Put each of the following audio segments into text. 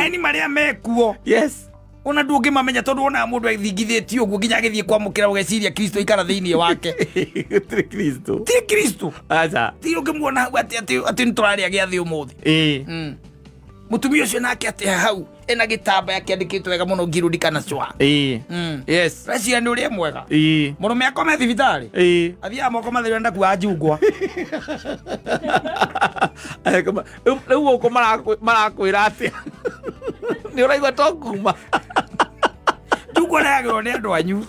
Maheni marĩa mekuo ona ndũngĩmamenya, tondũ wonaga mũndũ athingithĩtio ũguo nginya agĩthiĩ kwamũkĩra, ũgeciria Kristo ikara thĩinĩ wake. Gũtirĩ Kristo. Ti Kristo. Aca. Ti ũngĩmuona hau atĩ nĩ tũrarĩa gĩathĩ ũmũthĩ. Mũtumia ũcio nake atĩ hau ena gĩtambaya kĩandĩkĩtwo wega mũno, ngirudikana cwa. Reciria nĩ ũrĩa mwega. Mũrũme akome thibitarĩ, athiaga moko matheru, ndakuaga njungwa. Rĩu gũkũ marakwĩra atĩa? Nĩ ũraigua to kuma. Njungwa rehagĩrwo nĩ andũ anyu,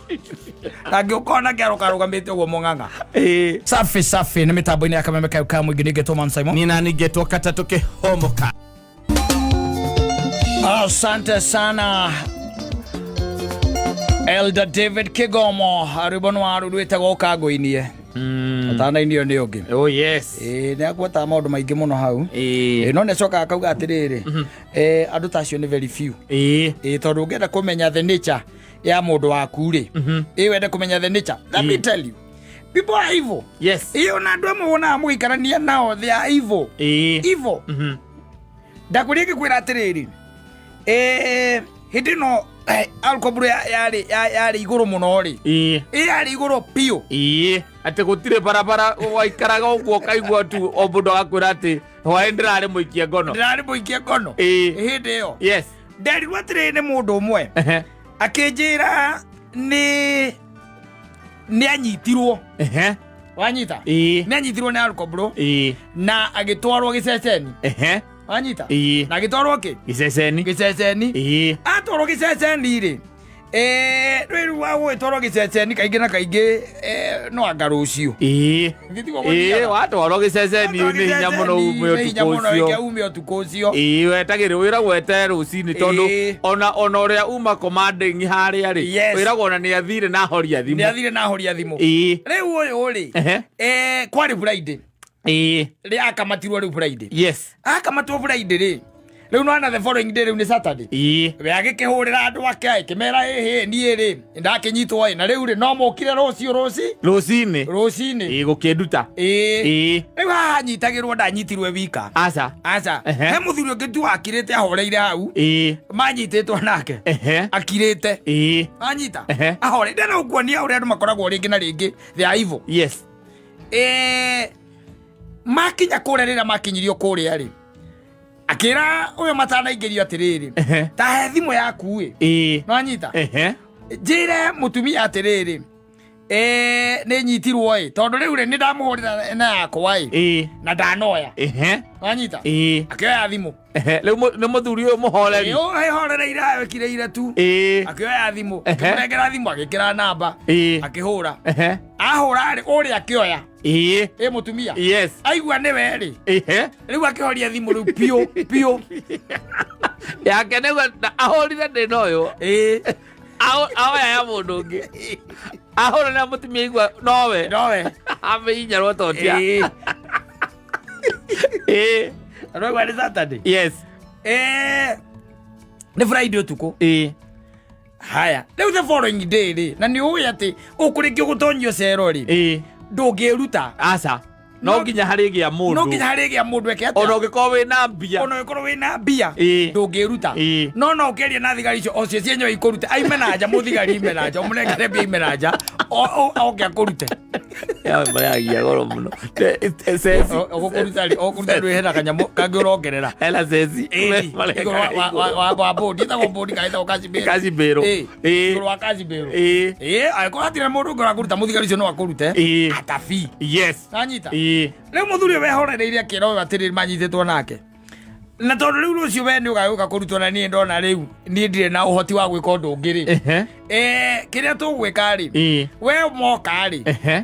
angĩũkona kĩaro karũgamĩte ũguo mũng'ang'a. Safi safi, nĩ mĩtambo-inĩ ya Kameme kayo ka mũingĩ, nĩngetwo Man Simon. Nĩ nani ngetwo katatũ kĩhomoka. Asante sana Elder David Kigomo, rwĩmbo nĩ waru rwĩtagwo ũkangũinie ũtanainio nĩ ũngĩ. Oh yes. Ĩĩ, nĩ akuotaga maũndũ maingĩ mũno hau. Ĩĩ, no nĩ acokaga akauga atĩrĩrĩ, andũ ta acio nĩ very few. Ĩĩ, tondũ ũngĩenda kũmenya the nature ya mũndũ waku rĩ, ĩĩ, wende kũmenya the nature, let me tell you, people are evil. Ĩĩ, ona andũ amwe wonaga mũgĩikarania nao, they are evil. Evil. Ndakwĩria, ngĩkwĩra atĩrĩrĩ, hĩndĩ ĩno alcohol yarĩ igũrũ mũno rĩ, ĩ yarĩ igũrũ biũ. Ĩĩ, atĩ gũtirĩ barabara waikaraga ũguo ũkaigua tu o mũndũ agakwĩra atĩ hwaĩ ndĩrarĩ mũikie ngono. Ndĩrarĩ mũikie ngono. Hĩndĩ ĩyo nderirwo atĩrĩrĩ nĩ mũndũ ũmwe, akĩnjĩra nĩ anyitirwo. Wanyita? Nĩ anyitirwo nĩ alcohol na agĩtwarwo gĩceceni. Wanyita? Ĩĩ. Na agĩtwarwo kĩ? Gĩceceni. Gĩceceni. Atwarwo gĩceceni rĩ, rĩu wa gũgĩtwarwo gĩceceni kaingĩ na kaingĩ, no anga rũciũ. Gĩtigwo gũthiaga. Watwarwo gĩceceni nĩ hinya mũno ume Nĩ hinya ũtukũ mũno ũcio. ĩke ume ũtukũ ũcio. Ĩĩ, wetagĩrĩ wĩragwo wetere rũcinĩ tondũ ona ũrĩa uma commanding harĩa rĩ, wĩragwo ona nĩ athire na ahoria Nĩ thimũ. athire na ahoria thimũ. Rĩu ũyũ rĩ, kwarĩ Friday rĩ akamatirwo rĩu Friday. Akamatwo Friday rĩ, rĩu nona the following day, rĩu nĩ Saturday. We agĩkĩhũrĩra andũ ake, akĩmera, ĩhĩ, niĩ rĩ, ndakĩnyitwo ĩ, na rĩu rĩ, no mũkire rũciũ rũci Rũcinĩ. Rũcinĩ. Ĩĩ, gũkĩnduta. Ĩĩ. Rĩu haha anyitagĩrwo, ndanyitirwe wika. Aca. Aca. He mũthuri ũngĩ tu wakirĩte ahoreire hau, manyitĩtwo nake. Akirĩte. Anyita. Ahoreire, ndena gũkuonia ũrĩa andũ makoragwo rĩngĩ na rĩngĩ, they are evil. Makinya kũrĩa, rĩrĩa makinyirio kũrĩa rĩ, akĩra ũyũ matanaingĩrio atĩrĩrĩ, ta he thimũ yaku ĩ. No anyita. Njĩre mũtumia atĩrĩrĩ, nĩ nyitirwo ĩ, tondũ rĩu rĩ, nĩ ndamũhũrĩra na yakwa ĩ, na ndanoya. Wanyita? Akĩoya thimũ. Rĩu nĩ mũthuri ũyũ mũhoreri. Ĩhorereire ekirĩire tu. Akĩoya thimũ, akĩmũnengera thimũ, agĩkĩra namba, akĩhũra. Ahũra rĩ, ũrĩa akĩoya, ĩ mũtumia aigua nĩwe rĩ, rĩu akĩhoria thimũ rĩu piũ piũ. Yake nĩguo ahũrire ndĩ na ũyũ. Ahoya ya mũndũ ũngĩ, ahũra na mũtumia igua nowe. Nowe. Amĩinyarwo totia. Rĩu nĩ Saturday. Nĩ Friday ũtukũ. Haya, rĩu the following day rĩ, na nĩ ũĩ atĩ ũkũrĩkia gũtonyio cero rĩ, ndũngĩruta. Aca, no nginya harĩgĩa No mũndũ. nginya harĩgĩa mũndũ eke Ona atĩa? ũngĩkorwo wĩna mbia. Ona ũngĩkorwo wĩna mbia, ndũngĩruta. No ũkĩaria na thigari icio, ocio cienyewe ikũrute, aime na nja, mũthigari ime na nja, ũmũnengere mbia ime na nja, oke akũrute. Yawe mayagia goro mũno. Ceci. Ũgũkũruta rĩ, ũkũruta ndwĩ hena kanyamũ kangĩ ũrongerera. Hena ceci. Ĩni, igũrũ wa bũndi, ĩtagwo bũndi kana ĩtagwo kacibĩrũ? Kacibĩrũ. Igũrũ wa kacibĩrũ. Ĩĩ, angĩkorwo hatirĩ na mũndũ ũngĩ ũrakũruta, mũthigari ũcio no akũrute atabi. Nanyita? Rĩu mũthuri ũyũ wehorereire akĩra ũyũ atĩrĩrĩ, manyitĩtwo nake, na tondũ rĩu rũciũ we nĩ ũgagĩũka kũrutwo, na niĩ ndona rĩu niĩ ndirĩ na ũhoti wa gwĩka ũndũ ũngĩ rĩ, kĩrĩa tũgwĩka rĩ, we moka rĩ,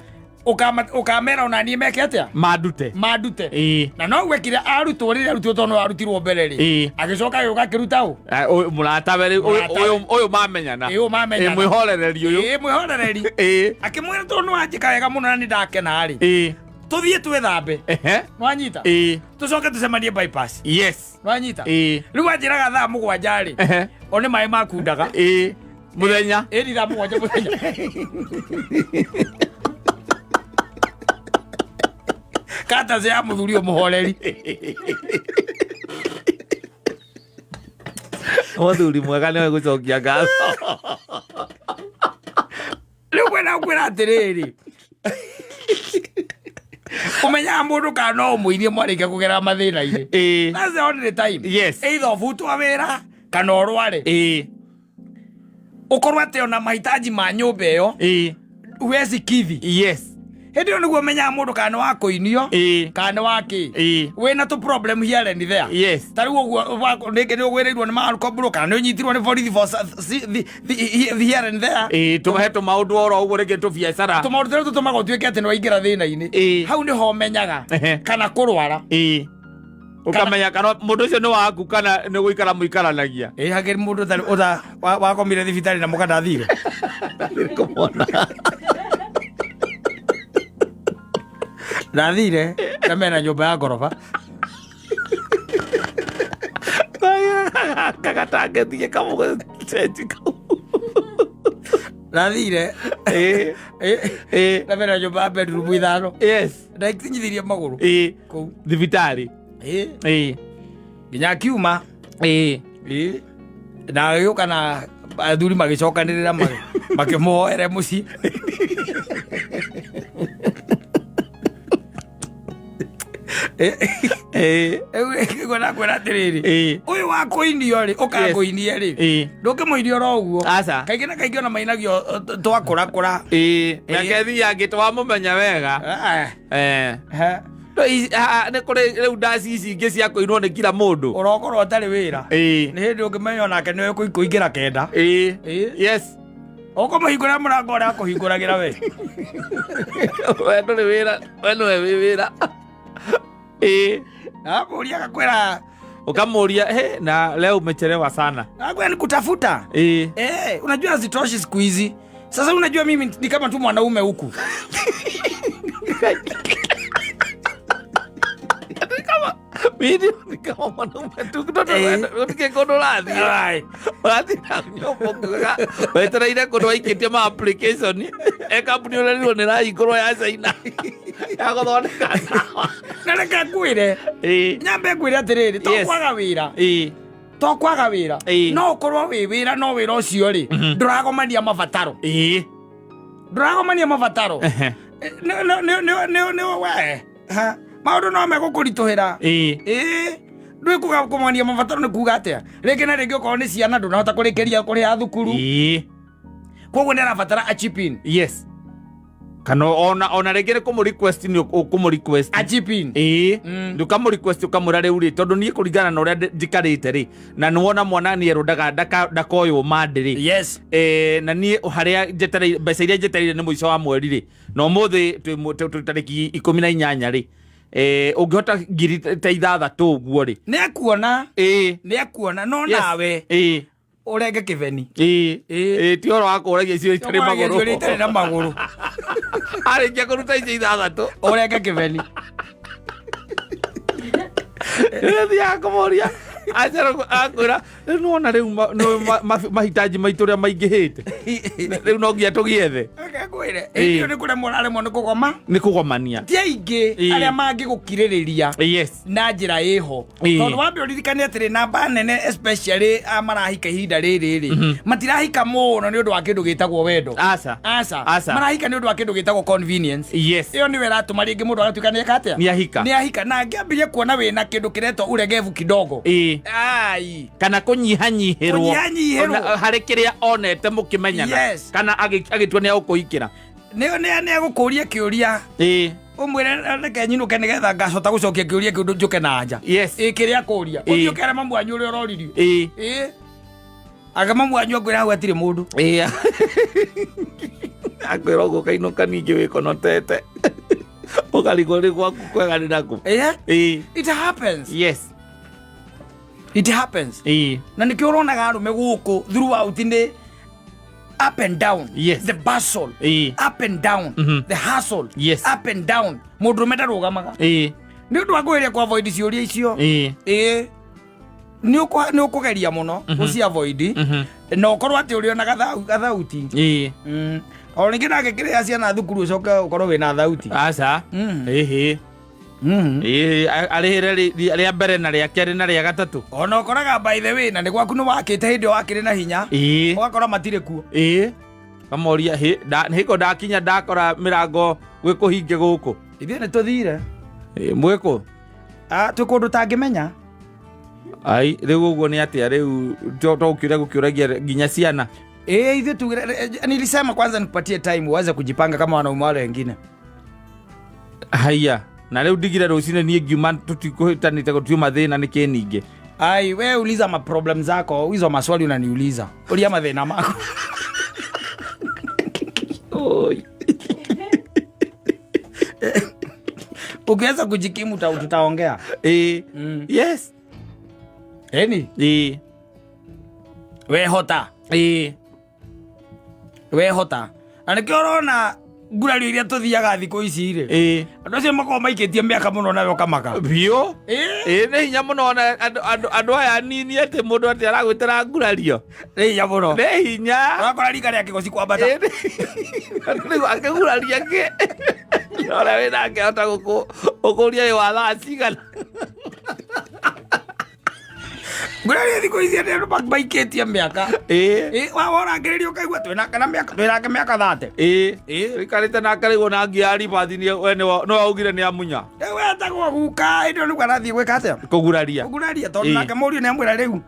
ũkamera ona niĩ meke atĩa? Mandute. Mandute. Na no gwekire arutwo rĩrĩa arutirwo, tondũ no arutirwo mbere rĩ, agĩcoka agĩũka akĩruta ũ? Ũyũ mũratawe rĩu, Mũratawe. ũyũ mamenyana. Ĩĩ, ũyũ mamenyana. Ĩĩ, mwĩhorereri ũyũ. Ĩĩ, mwĩhorereri. Akĩmwĩra, tondũ nĩ wanjĩka wega mũno na nĩ ndakena rĩ, tũthiĩ twĩthambe. Nwanyita? Tũcoke tũcemanie bypass. Nwanyita? Rĩu anjĩraga thaa 7 rĩ, o nĩ maĩ makundaga. Ĩĩ, mũthenya. Ĩni, thaa 7 mũthenya. Kata ya mũthuri ũyũ mũhoreri. Mũthuri mwega nĩwe gũcokia ngatho. Rĩu kwenda kwĩra atĩrĩrĩ, ũmenyaga mũndũ kana no ũmũirie mwarĩkia kũgera mathĩna-inĩ. That's the only time. Either ũbutwo wĩra kana ũrware. Ũkorwo atĩ ona mahitaji ma nyũmba ĩyo huwezi kithi. Hĩndĩ ĩyo nĩguo ũmenyaga mũndũ kana nĩ wa kũinio kana nĩ wa kĩ. Wĩna tũ problem here and there. Ta rĩu ũguo rĩngĩ nĩ ũgwĩrĩirwo nĩ makombũrwo kana nĩ ũnyitirwo nĩ borithi for here and there. Tũhe tũmaũndũ oro ũguo rĩngĩ tũbiacara. Tũmaũndũ tũrĩa tũtũmaga ũtuĩke atĩ nĩ waingĩra thĩna-inĩ. Hau nĩho ũmenyaga kana kũrwara. Ũkamenya kana mũndũ ũcio nĩ waku kana nĩ gũikara mũikaranagia. Hakĩrĩ mũndũ ũtarĩ ũta wakomire thibitarĩ na mũka ndathire. Kũmona. Ndathire na mena nyũmba ya ngoroba. Kagatangĩtie kamũcenji kau. Ndathire. Na mena nyũmba ya bedroom 5. Na ikinyithirie magũrũ. Kũu. Thibitarĩ. Nginya akiuma. Na agĩũka na athuri magĩcokanĩrĩra makĩmũhoere mũciĩ. Rĩu nakwĩra atĩrĩrĩ, ũyũ wa kũinio rĩ, ũkangũinie rĩ, ndũngĩmũinia oro ũguo. Aca. Kaingĩ na kaingĩ ona mainagio twakũrakũra. Nake thiangĩ twamũmenya wega. Nĩ kũrĩ rĩu ndaci ici ingĩ cia kũinwo nĩ kila mũndũ. Ũrokorwo ũtarĩ wĩra. Nĩ hĩndĩ ũngĩmenya onake nĩwe kũingĩra 9. Ũkũmũhingũra mũrango ũrĩa akũhingũragĩra we. We ndũrĩ wĩra, we nĩwe wĩ wĩra. Akamũria agakwĩra. Ukamuria, he, na leo umechelewa sana. Nakwambia nikutafuta. Unajua hazitoshi siku hizi. Sasa unajua mimi ni kama tu mwanaume huku. Mimi ni kama mwanaume tu kutoka kutoka kondo la thi. Ũrathiĩ na nyũmba ũkiugaga, wetereire kũndũ waikĩtie ma application. Kambuni ũrerirwo nĩ ĩrahingũrwo ya China. Ya gũthondeka ndawa. Na reke ngwĩre. Nyambe ngwĩre atĩrĩrĩ, to kwaga wĩra. To kwaga wĩra. No ũkorwo wĩ wĩra, no wĩra ũcio rĩ, ndũragomania mabataro. Ndũragomania mabataro. Nĩ we. Ha, maũndũ no megũkũritũhĩra. Ndũĩ kuga kũmania mabataro nĩ kuga atĩa? Rĩngĩ na rĩngĩ okorwo nĩ ciana ndũnahota kũrĩkĩria kũrĩha thukuru. Koguo nĩ arabatara a chip in. Kana ona rĩngĩ nĩ kũmũ request nĩ ũkũmũ request. A chip in. Nĩ ũkamũ request ũkamwĩra rĩu rĩ, tondũ niĩ kũringana na ũrĩa njikarĩte rĩ, na nĩ wona mwana nĩ erwo ndakoywo mande rĩ. Na niĩ harĩa njetereire, mbeca iria njetereire nĩ mũico wa mweri rĩ, na ũmũthĩ twĩ tarĩki 18 rĩ, ũngĩhota ngiri ta 6 ũguo rĩ. Nĩ ekuona. Nĩ ekuona, no nawe. Ũrenge kĩbeni. Ti ũhoro wa kũragia icio itarĩ Kũragia magũrũ. icio itarĩ na magũrũ. Arĩkia kũruta icio 6. Ũrenge kĩbeni. Rĩrĩa thiaga kũmũria, acara akwĩra, rĩu nĩwona rĩu mahitaji maitũ ũrĩa maingĩhĩte. Rĩu no nginya tũgĩethe. Reke ngwĩre, hĩndĩ ĩyo nĩ kũremwo ũraremwo nĩ kũgoma. Nĩ kũgomania. Ti aingĩ arĩa mangĩgũkirĩrĩria na njĩra ĩho. Tondũ wambe ũririkane atĩrĩ, namba nene especially a marahika ihinda rĩrĩ rĩ, matirahika mũno nĩ ũndũ wa kĩndũ gĩtagwo wendo. Aca. Aca. Aca. Marahika nĩ ũndũ wa kĩndũ gĩtagwo convenience. Ĩyo nĩyo ĩratũma rĩngĩ mũndũ agatuĩka nĩ eka atĩa? Nĩ ahika. Nĩ ahika. Na angĩambirie kuona wĩna kĩndũ kĩretwo uregevu kidogo. Ai. Kana kũnyihanyihĩrwo. Kũnyihanyihĩrwo. Ona, harĩ kĩrĩa onete mũkĩmenyana. Kana agĩtua nĩ agũkũhikĩra. Nĩ agũkũria kĩũria. Ũmwĩre reke nyinũke nĩgetha ngacota gũcokia kĩũria kĩu njũke na anja. Kĩrĩa akũria. Ũthiĩ ũkere mamu wanyu ũrĩa ũroririo. Anga mamu wanyu akwĩra hau hatirĩ mũndũ. Akwĩra ũguo ũkainũka ningĩ wĩkonotete. Ũkarigwo nĩ gwaku kwega nĩ naku. It happens. It happens. Na nĩkĩo ũronaga arũme gũkũ throughout nĩ up and down. The bustle. Up and down. The hustle. Up and down. Mũndũrũme ndarũgamaga. Nĩ ũndũ wa kwĩgeria kũ avoid ciũria icio. Nĩ ũkũgeria mũno gũci avoid. Na ũkorwo atĩ ũrĩ ona gathauti. O rĩngĩ na angĩkĩrĩha ciana thukuru ũcoke ũkorwo wĩna thauti. Aca. Ĩĩ, arĩhĩre rĩa mbere na rĩa kerĩ na rĩa gatatũ. Ona ũkoraga, by the way, na nĩ gwaku nĩ wakĩte hĩndĩ ĩyo wakĩrĩ na hinya, ũgakora matirĩ kuo. Ĩĩ, kamoria hĩko ndakinya ndakora mĩrango gwĩ kũhinge gũkũ. Ithuĩ nĩ tũthire. Ĩĩ, mwĩkũ? Ah, twĩ kũndũ tangĩmenya. Ai, rĩu ũguo nĩ atĩa rĩu to gũkĩũria gũkĩũragia nginya ciana? Eh, ithuĩ tugire nilisema kwanza nikupatie time uanze kujipanga kama wanaume wale wengine. Haiya, na rĩu ndigire rũcinĩ niĩ ngiuma tũtikũhĩtanĩte gũtiuma thĩna nĩ kĩ ningĩ? Ai, we uliza ma problem zako, hizo maswali unaniuliza. Ulia mathĩna mako. Oi. Ukiweza kujikimu tutaongea. Ĩĩ. Yes. Eni, Ĩĩ. we hota. Ĩĩ. We hota. Na nĩkĩo ũrona ngurario iria tũthiaga thikũ ici rĩ. Andũ acio makoragwo maikĩtie mĩaka mũno nawe ũkamaka. Biũ. Ĩĩ. Ĩĩ, nĩ hinya mũno ona andũ aya anini atĩ mũndũ atĩ aragwĩtĩra ngurario. Nĩ hinya mũno. Nĩ hinya. Ũrakora rika rĩa kĩgoci kwambata. Ĩĩ, rĩu akĩguraria kĩ na ũrĩa wĩ nake ahota gũkũria wĩ wa thaa cigana. Ngurario thikũ ici atĩ andũ maikĩtie mĩaka. Ĩĩ. Ĩĩ, worangĩrĩria ũkaigua twĩnake na mĩaka, twĩnake mĩaka 30. Ĩĩ. Ĩĩ. Ũikarĩte nake rĩu ona ngia ribathi we nĩwe waugire nĩ amunya. Rĩu etagwo guka hĩndĩ ĩyo nĩguo arathiĩ gwĩka atĩa? Kũguraria. Kũguraria tondũ Ĩĩ. nake mũriũ nĩ amwĩra rĩu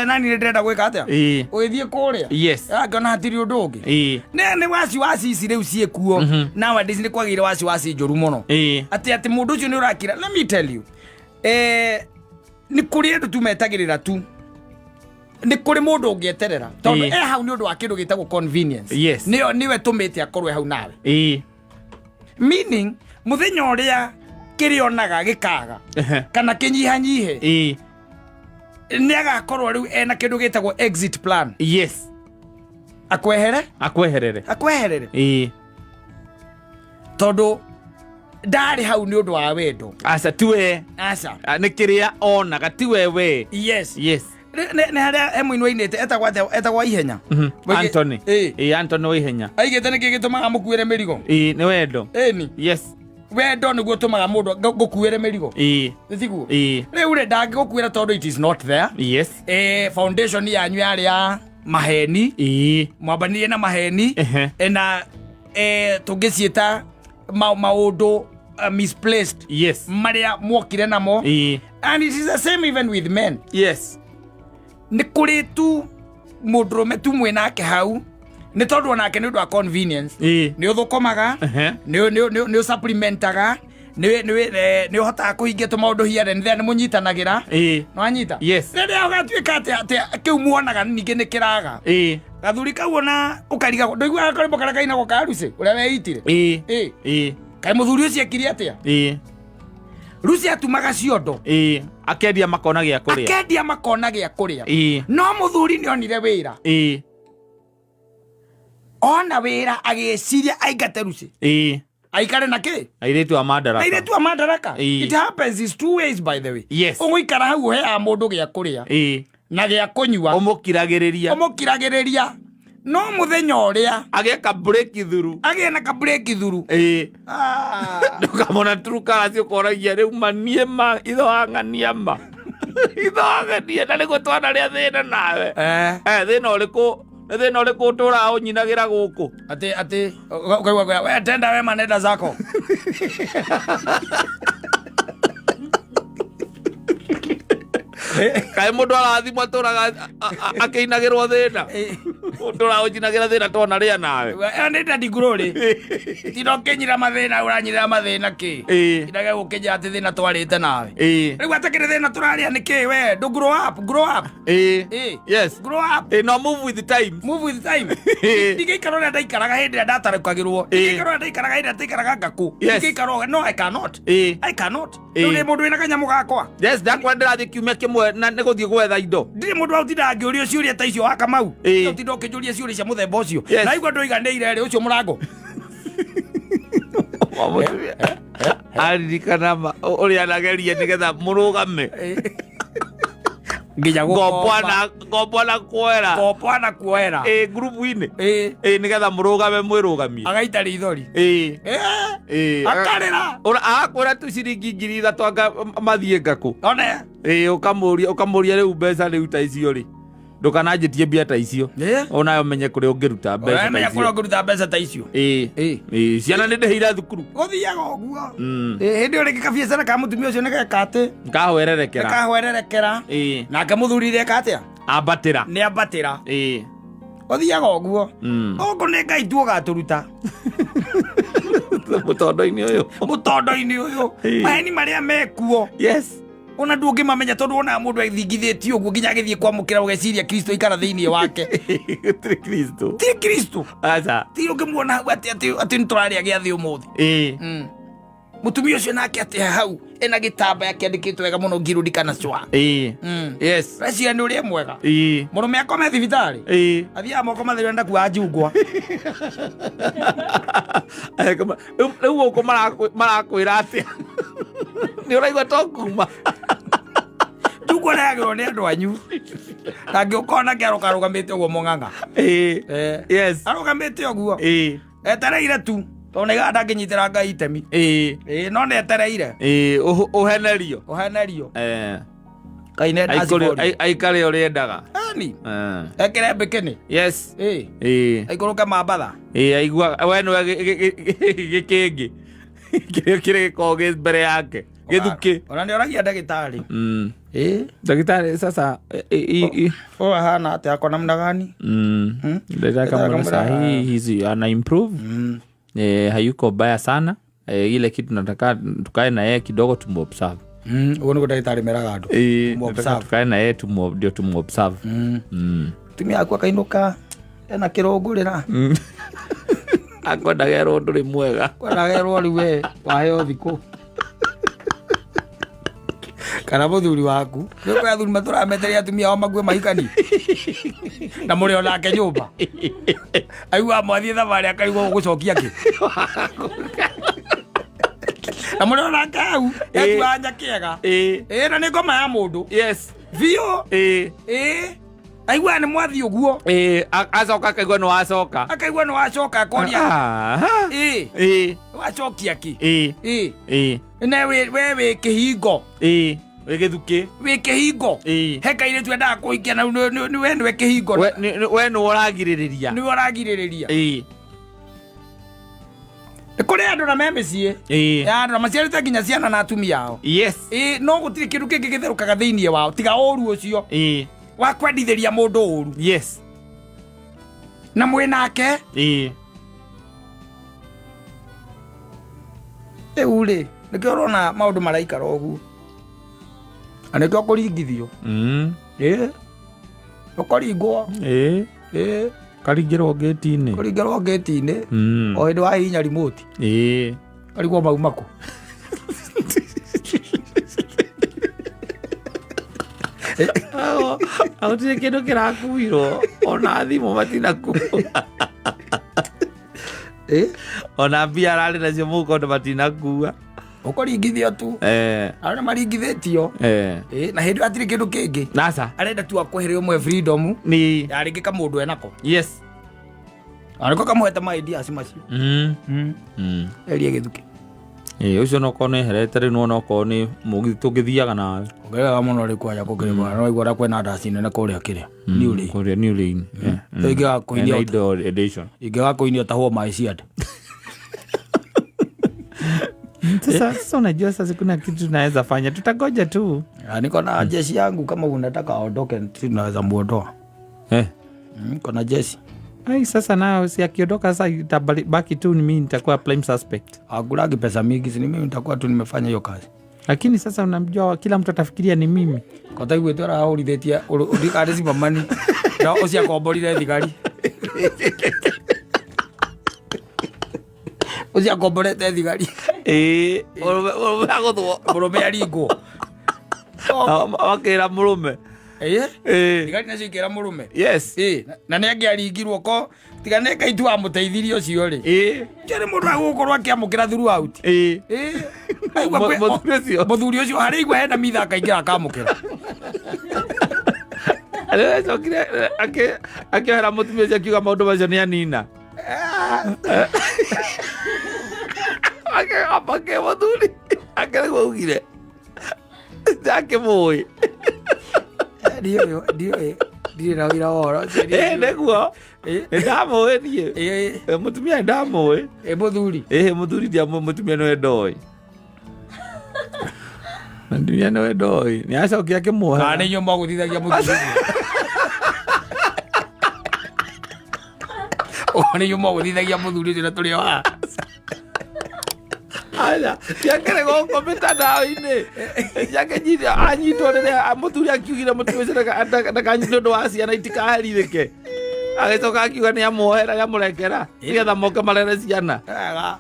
nani nĩ ndĩrenda gwĩka atĩa? Ĩĩ. Ũgĩthiĩ kũrĩa. Yes. Akĩona hatirĩ ũndũ ũngĩ. Ĩĩ. Nĩ waci waci ici rĩu ciĩkuo. Nowadays nĩ kwagĩire waci waci njũru mũno. Ĩĩ. Atĩ mũndũ ũcio nĩ ũrakira. Let me tell you. Nĩ kũrĩ andũ tu metagĩrĩra tu. Nĩ kũrĩ mũndũ ũngĩeterera. Tondũ Ĩĩ. e hau nĩ ũndũ wa kĩndũ gĩtagwo convenience. Yes. Nĩyo nĩwe tũmĩte akorwo e hau nawe. Ĩĩ. Meaning mũthenya ũrĩa kĩrĩonaga gĩkaga kana kĩnyihanyihe Ĩĩ. nĩ agakorwo rĩu ena kĩndũ gĩtagwo exit plan. Yes. Akwehere? Akweherere. Akweherere. Ĩĩ. Tondũ ndarĩ hau nĩ ũndũ wa wendo. Aca, tiwe. Aca. Ah, nĩ kĩrĩa onaga tiwe we. Yes. Yes. Nĩ harĩa he mũini wainĩte etagwo atĩa? Etagwo Ihenya. Anthony. Ĩĩ. Ĩĩ, Anthony wa Ihenya. Aigĩte nĩkĩ gĩtũmaga mũkuĩre mĩrigo? Ĩĩ, nĩ wendo. Ĩni. Yes. Wendo nĩguo ũtũmaga mũndũ ngũkuĩre mĩrigo. Ĩĩ. Nĩ tiguo? Ĩĩ. Rĩu rĩ ndangĩgũkuĩra tondũ it is not there. Yes. Foundation yanyu yarĩ ya maheni. Ĩĩ. Mwambanirie na maheni. Ehe. Na tũngĩciĩta maũndũ misplaced. Yes. Marĩa mwokire namo. Ĩĩ. And it is the same even with men. Yes. Nĩ kũrĩ tu mũndũrũme tu mwĩ nake hau nĩ tondũ onake nĩ ũndũ wa convenience. Ĩĩ. Nĩ ũthũkũmaga, Ehe. nĩ ũsupplementaga, nĩ ũhotaga kũhingia tũmaũndũ here and there, nĩ mũnyitanagĩra. Ĩĩ. Nĩwanyita? Yes. Rĩrĩa ũgatuĩka atĩ kĩu muonaga ningĩ nĩ kĩraga. Ĩĩ. Gathuri kau ona ũkarigagwo ndũiguaga karwĩmbo karĩa kainagwo ka Lucy ũrĩa weitire? Ĩĩ. Ĩĩ. Ĩĩ. Kaĩ mũthuri ũcio ekire atĩa? Ĩĩ. Lucy atumaga ciondo. Ĩĩ. Akendia makona gĩa kũrĩa. Akendia makona gĩa kũrĩa. Ĩĩ. No mũthuri nĩ onire wĩra. Ĩĩ. Ona wĩra agĩciria aingate Lucy. Ĩĩ. Aikare na kĩ? Airĩtu a Madaraka. Airĩtu a Madaraka. Ĩĩ. It happens is two ways, by the way. Yes. Ũgũikara hau ũheaga mũndũ gĩa kũrĩa. Ĩĩ. Na gĩa kũnyua. Ũmũkiragĩrĩria. Ũmũkiragĩrĩria. No mũthenya ũrĩa agĩe ka break through. Agĩe na ka break through. Ĩĩ. Ah. Ndũkamona turukara ciũkoragia rĩu ma niĩ ma itho wang'ania ma. Itho wang'ania na nĩguo twanarĩa thĩna nawe. Thĩna ũrĩkũ? Nĩ thĩna ũrĩkũ ũtũraga ũnyinagĩra gũkũ? Atĩ ũkaigua kwĩra, we tenda wema nenda zako. Kaĩ mũndũ arathimwo atũraga akĩinagĩrwo thĩna? Ũtũraga ũnyinagĩra thĩna twana rĩa nawe. Ĩyo nĩ Daddy Glory. Tinda ũkĩnyira mathĩna, ũranyirĩra mathĩna kĩ? Ĩĩ. Tindaga gũkĩnjĩra atĩ thĩna twarĩte nawe. Ĩĩ. Rĩu atakĩrĩ thĩna tũrarĩa nĩ kĩ we? Ndũ grow up, grow up. Ĩĩ. Ĩĩ. Yes. Grow up. Ĩĩ, no move with the time. Move with time. Ĩĩ. Ndingĩikara ũrĩa ndaikaraga hĩndĩ ĩrĩa ndatarũkagĩrwo. Ĩĩ. Ndingĩikara ũrĩa ndaikaraga hĩndĩ ĩrĩa ndaikaraga ngakũ. Yes. Ndingĩikara ũguo. No, I cannot. Ĩĩ. I cannot. Ĩĩ. Rĩu nĩ mũndũ wĩna kanyamũ gakwa. Yes, ndakwa ndĩrathiĩ kiumia kĩmwe na nĩ gũthiĩ gwetha indo. Ndirĩ mũndũ wa ũtinda angĩũrio ciũria ta icio wa Kamau. Ĩĩ. Ũtinda ũkĩnjũria ciũria cia mũthemba ũcio. Yes. Na igua ndũiganĩire rĩ ũcio mũrango. Aririkana ma ũrĩa anageria nĩgetha mũrũgame. Nginya Ngombwana ngombwana kuoera. Ngombwana kuoera. Ĩ ngurubu-inĩ. Ĩ. Ĩ nĩgetha mũrũgame mwĩrũgamie. Agaita rithori. Ĩ. Ĩ. Ĩ. Akarĩra. Agakwĩra tu ciringi 3,000 anga mathiĩ ngakũ. One. Ĩ ũkamũria ũkamũria rĩu mbeca rĩu ta icio rĩ. Ndũkananjĩtie mbia ta icio. Ĩ. Onawe ũmenye kũrĩa ũngĩruta mbeca ta Ũramenya icio. kũrĩa ũngĩruta mbeca ta icio. Ĩ. Ĩ. Ĩ ciana nĩ ndĩhĩire thukuru. Gũthiaga ũguo. Mm. Ĩ, hĩndĩ ĩyo rĩngĩ kabiacara ka mũtumia ũcio nĩgeka atĩ Ngahwererekera. nĩkahwererekera. Ĩ. Nake mũthuri reka atĩa? Ambatĩra. Nĩ ambatĩra. Ĩ. Gũthiaga ũguo. Mm. Gũkũ nĩ Ngai tu ũgatũruta. Mũtondo-inĩ ũyũ. Mũtondo-inĩ ũyũ. Ĩ. Maheni marĩa mekuo. Yes. Ona ndũngĩmamenya tondũ wonaga mũndũ ethingithĩtie ũguo nginya agĩthiĩ kwamũkĩra ũgeciria Kristo aikara thĩinĩ wake. Gũtirĩ Kristo. Ti Kristo. Aca. Ti ũngĩmuona hau atĩ atĩ atĩ nĩtũrarĩa gĩathĩ ũmũthĩ. Ĩ. Mm. Mũtumia ũcio nake atĩ hau ena gĩtambaya kĩandĩkĩtwo wega mũno ngirudikana cwa. Ĩ. Mm. Yes. Reciria nĩ ũrĩa mwega. Ĩ. Mũrũme akome thibitarĩ. Ĩ. Athiaga moko matheru ndakuaga njungwa. Rĩu gũkũ marakwĩra atĩa? Nĩ ũraigua to kuma. Njungwa rehagĩrwo nĩ andũ anyu. Na ngĩũkona nake arũgamĩte ũguo mũng'ang'a. Ĩ. Eh. Yes. Arũgamĩte ũguo. Ĩ. Etereire tu. Tondũ nĩigaga ndangĩnyitĩra Ngai itemi. Ĩ. Ĩ no nĩ etereire. Ĩ ũhenerio. Ũhenerio. Eh. Ngai nĩ Aikore aikare ũrĩa endaga. Ani. Eh. Ekĩre mbĩkĩnĩ. Yes. Ĩ. Ĩ. Aikũrũke mambatha. Ĩ aigua we nĩwe gĩkĩngĩ. Kĩrĩa kĩrĩ gĩkoragwo gĩ mbere yake. Gĩthukĩ. Ona nĩ oragia ndagĩtarĩ. Mm. Ĩ. Daktari sasa Ũyũ ahana atĩa ako namna gani? Mm. Hmm? Daktari kama sahi hizi ana improve. Mm. Eh, hayuko baya sana. Eh, ile kitu nataka tukae na yeye kidogo tumuobserve. Mm. Ũguo nĩguo ndagĩtarĩ meraga andũ. Eh, Tumuobserve. nataka tukae na yeye ndio tumuobserve. Mm. Mm. Tumia aku akainũka ena kĩrũngũrĩra. Mm. Akwendaga erwo ndũrĩ mwega. Kwenda rĩu we waheo thikũ. Kana mũthuri waku. Nĩ kwĩ athuri matũrameteria atumia ao mague mahikani. Na mũrĩ onake nyũmba. Aiguaga mwathiĩ thabarĩ akaigua gũgũcokia kĩ. Na mũrĩ onake hau etuaga njakĩega. Eh. Ĩ na nĩ ngoma ya mũndũ. Yes. Biũ. Eh. Ĩ. Aiguaga nĩ mwathiĩ ũguo. Eh, acoka akaigua nĩ wacoka. Akaigua nĩ wacoka akoria. Ah. Ĩ. Eh. Wacokia kĩ. Eh. Ĩ. Eh. Ne we wĩ kĩhingo. Eh. Wĩ gĩthukĩ. Wĩ kĩhingo. Eh. He kairĩtu endaga kũhikia na nĩ we nĩwe kĩhingo. We we nĩwe ũragirĩrĩria. Nĩwe ũragirĩrĩria. Ĩ. Nĩ kũrĩ andũ na me mĩciĩ. Ĩ. Ya andũ na maciarĩte nginya ciana na atumia ao. Yes. Ĩ no gũtirĩ kĩndũ kĩngĩ gĩtherũkaga thĩinĩ wao tiga ũru ũcio Ĩ. wa kwendithĩria mũndũ ũru. Yes. Na mwĩ nake. Ĩ. Rĩu rĩ nĩkĩo ũrona maũndũ maraikara ũguo. Na nĩkĩo kũringithio. Mm. Ĩ. Ũkũringwo. Ĩ. Ĩ. Karingĩrwo ngĩti-inĩ. Kũringĩrwo ngĩti-inĩ. Mm. O hĩndĩ wahihinya remote. Ĩ. Karigwo mauma kũ. Gũtirĩ kĩndũ kĩrakuirwo ona thimũ matinakua. Ĩ. Ona mbia ararĩ nacio mũhuko andũ matinakua. Ũkũringithio tu. Eh. Arĩa nĩ maringithĩtio. Eh. Ĩ, na hĩndĩ ĩyo hatirĩ kĩndũ kĩngĩ. Nasa. Arenda tu akwehere ũmwe freedom. Ni. Ya rĩngĩ kamũndũ enako. Yes. Na nĩko kamũhete ma ideas macio. Mm. Mm. Erie gĩthukĩ. Ĩ ũcio no korwo nĩ eherete rĩu no okorwo nĩ mũgithi tũngĩthiaga nawe. Ongerera mũno rĩ kwanja gũkĩrĩ bwana. No igua ũrĩa kwĩna ndaci nene kũrĩa kĩrĩa. New Lane. Kũrĩa New Lane. Ingĩaga kũinia Ena indo edition. ingĩaga kũinia ũtahwo maĩ cia ndĩ. Sasa sasa unajua sasa kuna kitu tunaweza fanya, tutagoja tu. Ah, niko na jeshi yangu kama unataka aondoke tunaweza muondoa. Eh. Niko na jeshi. Ai, sasa nao si akiondoka sasa itabaki tu ni mimi nitakuwa prime suspect. Hakulagi pesa mingi, si ni mimi nitakuwa tu nimefanya hiyo kazi. Lakini sasa unamjua kila mtu atafikiria ni mimi. Kota iguĩte ũrahũrithĩtie ũrĩ cibamani na ũcio akomborire thigari ũcio akomborete thigari Eh, mũrũme agũthwo. mũrũme aringwo Makĩra mũrũme. Ĩ? Eh. Thigari nacio ikĩra mũrũme. Yes. Ĩ, na nĩ angĩaringirwo ko tiga nĩ Ngai tu wamũteithirie ũcio rĩ. Ĩ. Ũcio nĩ mũndũ agũkorwo akĩamũkĩra throughout. Ĩ. Ĩ. Aigua Mũthuri ũcio. Mũthuri ũcio harĩa aigua hena mitha akaingĩra akamũkĩra. Arĩcokire akĩohera mũtumia ũcio akiuga maũndũ macio nĩ anina. Akĩgamba kĩ mũthuri akĩrĩguo augire ndakĩmũĩ. Ndiũĩ, ndiũĩ, ndirĩ na ũira wa ũhoro ũcio. Ĩ nĩguo nĩ ndamũĩ niĩ. Ĩ, Mũtumia nĩ ndamũĩ. Ĩ mũthuri. Ĩ mũthuri ndiamũĩ, mũtumia nĩwe ndoĩ. Mũtumia nĩwe ndoĩ nĩ acokia akĩmuohera. Kana nĩ inyuĩ mwagũthithagia mũthuri ũcio? Nĩ inyuĩ mwagũthithagia mũthuri ũcio na tũrĩ o haha? Aca, ciakĩrĩ gũkũ mĩtandao-inĩ. Ciakĩnyitwo anyitwo rĩrĩa mũthuri akiugire mũtumia ũcio ndakanyitwo nĩ ũndũ wa ciana itikaherithĩke. Agĩcoka akiuga nĩ amuohera nĩ amũrekera nĩgetha moke marere ciana. Wega.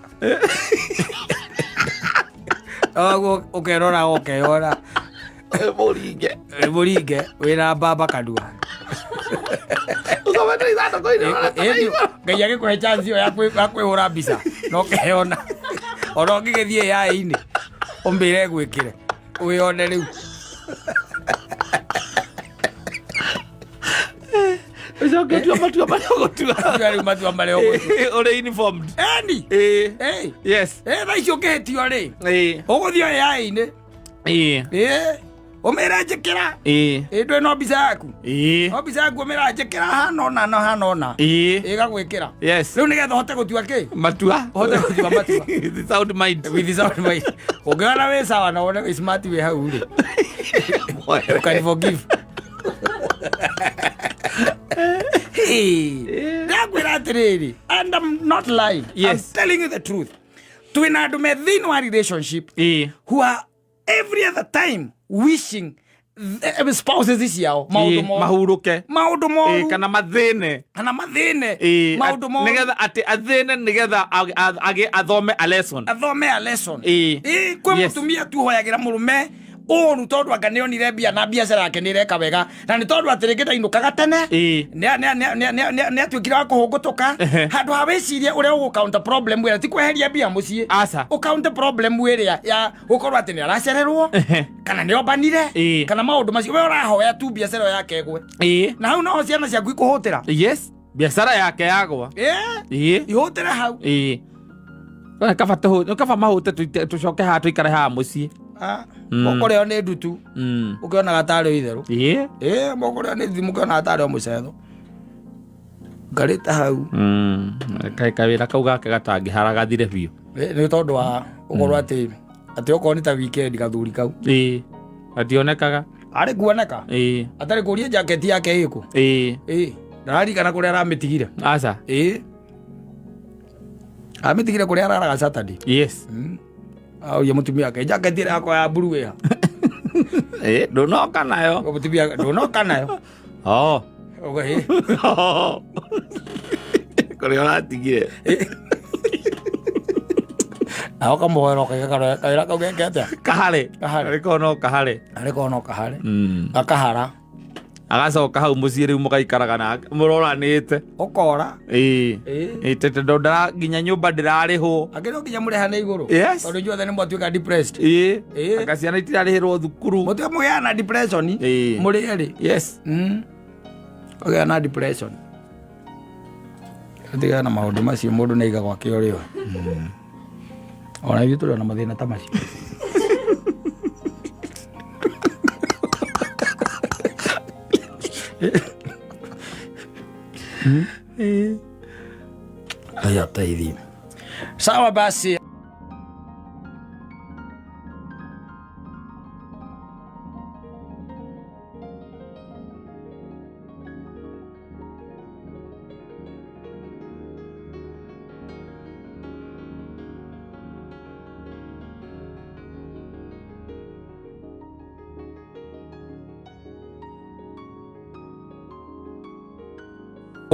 Ũguo ũkerora ũkeyona. Mũringe. Mũringe wĩna mbamba kanua. Ũkomete ithandũkũ-inĩ ũrorete na igũrũ. Ngai agĩkũhe chance ĩyo ya kwĩhũra mbica na ũkeyona ona ũngĩgĩthiĩ yaĩ-inĩ ũmbĩre gwĩkĩre wĩyone rĩu. Ũcoke ũtue matua marĩa ũgũtua. Tua rĩu matua marĩa ũgũtua. Ũrĩ informed. Eni. Ĩĩ. Ĩ. Yes. Ĩ thaa ici ũkĩhĩtio rĩ, Ĩĩ. ũgũthiĩ yaĩ-inĩ. Ĩĩ. Ĩ ũmĩre njĩkĩra. Ĩĩ. Ĩ ndwĩ no mbica yaku? Ĩĩ. No mbica yaku ũmĩra njĩkĩra hana ũna na hana ũna. Ĩĩ. Ĩgagwĩkĩra. Yes. Rĩu nĩgetha ũhote gũtua kĩ? Matua. Ũhote gũtua matua. With sound mind. With sound mind. Ũngĩona wĩ sawa na wone wĩ smart wĩ hau rĩ. You can forgive. Hey, ndakwĩra atĩrĩrĩ, and I'm not lying. Yes. I'm telling you the truth. Twĩna andũ me thĩinĩ wa relationship Ĩĩ. who are every other time wishing the spouses ciao maũndũ Ĩĩ, moru. Mahurũke. Maũndũ Ĩĩ, moru. kana mathĩne. Kana mathĩne. Ĩĩ, maũndũ moru. Nĩgetha atĩ athĩne nĩgetha athome a lesson. Athome a lesson. Ĩĩ. Ĩĩ, kwĩ Yes. mũtumia tuhoyagĩra mũrũme ũru tondũ anga nĩonire mbia na biacara yake nĩ ĩreka wega na nĩ tondũ atĩ rĩngĩ ndainũkaga tene. Ĩĩ. Nĩ atuĩkire wa kũhũngũtũka. Ehe. Handũ ha wĩcirie ũrĩa ũgũ counter problem ĩrĩa ti kweheria mbia mũciĩ. Aca. Ũ counter problem ĩrĩa ya gũkorwo atĩ nĩ aracererwo Ehe. kana nĩ ombanire Ĩĩ. kana maũndũ macio, we ũrahoya tu biacara ĩyo yake ĩgwe. Ĩĩ. Na hau noho ciana ciaku ikũhũtĩra. Yes. Biacara yake yagwa. Ĩĩ. Ĩĩ. Ihũtĩre hau. Ĩĩ. Nĩ kaba nĩ kaba mahũte tũcoke haha tũikare haha mũciĩ. Ah, mũkũrĩo nĩ ndutu. Ũkĩonaga tarĩ o itherũ. Ĩĩ. Ĩĩ, mũkũrĩo nĩ ndutu mũkĩonaga tarĩ o mũcetho ngarĩte hau. Kaĩ kawĩra kau gake gatangĩhara gathire biũ. Ĩ, nĩ tondũ wa ũkorwo atĩ okorwo nĩ ta weekend gathuri kau Ĩĩ. Gationekaga. Arĩ kuoneka. Ĩĩ. Atarĩ kũria jaketi yake ĩkũ. Ĩĩ. Ĩĩ, ndararikana kũrĩa aramĩtigire. Aca. Ĩĩ, amĩtigire kũrĩa araraga Saturday. Yes. Auria mũtumia wake, jaketi ĩrĩa yakwa ya mburu ĩha? Ĩĩ, ndũnoka nayo. Mũtumia ndũnoka nayo. Oh. Ũguo, ĩ. Kũrĩa ũratigire. Na ũkamũhoera ũkaiga kawĩra kau geke atĩa? Kahare. Kahare. Arĩkorwo no kahare. Arĩkorwo no kahare. Gakahara. Agacoka hau mũciĩ rĩu mũgaikaraga na mũroranĩte. Ũkora. Ĩĩ. Ĩĩ. Ĩĩ, tondũ nginya nyũmba ndĩrarĩhwo. Angĩ no nginya mũrehane igũrũ. Yes. Tondũ inyuothe nĩ mwatuĩka depressed. Ĩĩ. Ĩĩ. Anga ciana itirarĩhĩrwo thukuru. Mũtige mũgĩaga na depression. Ĩĩ. Mũrĩ erĩ. Yes. Ũgĩa na depression. Tigana na maũndũ macio, mũndũ nĩ aiga gwake ũrĩo. Ona ithuĩ tũrĩ ona mathĩna ta macio. Ngai ateithie. Sawa basi.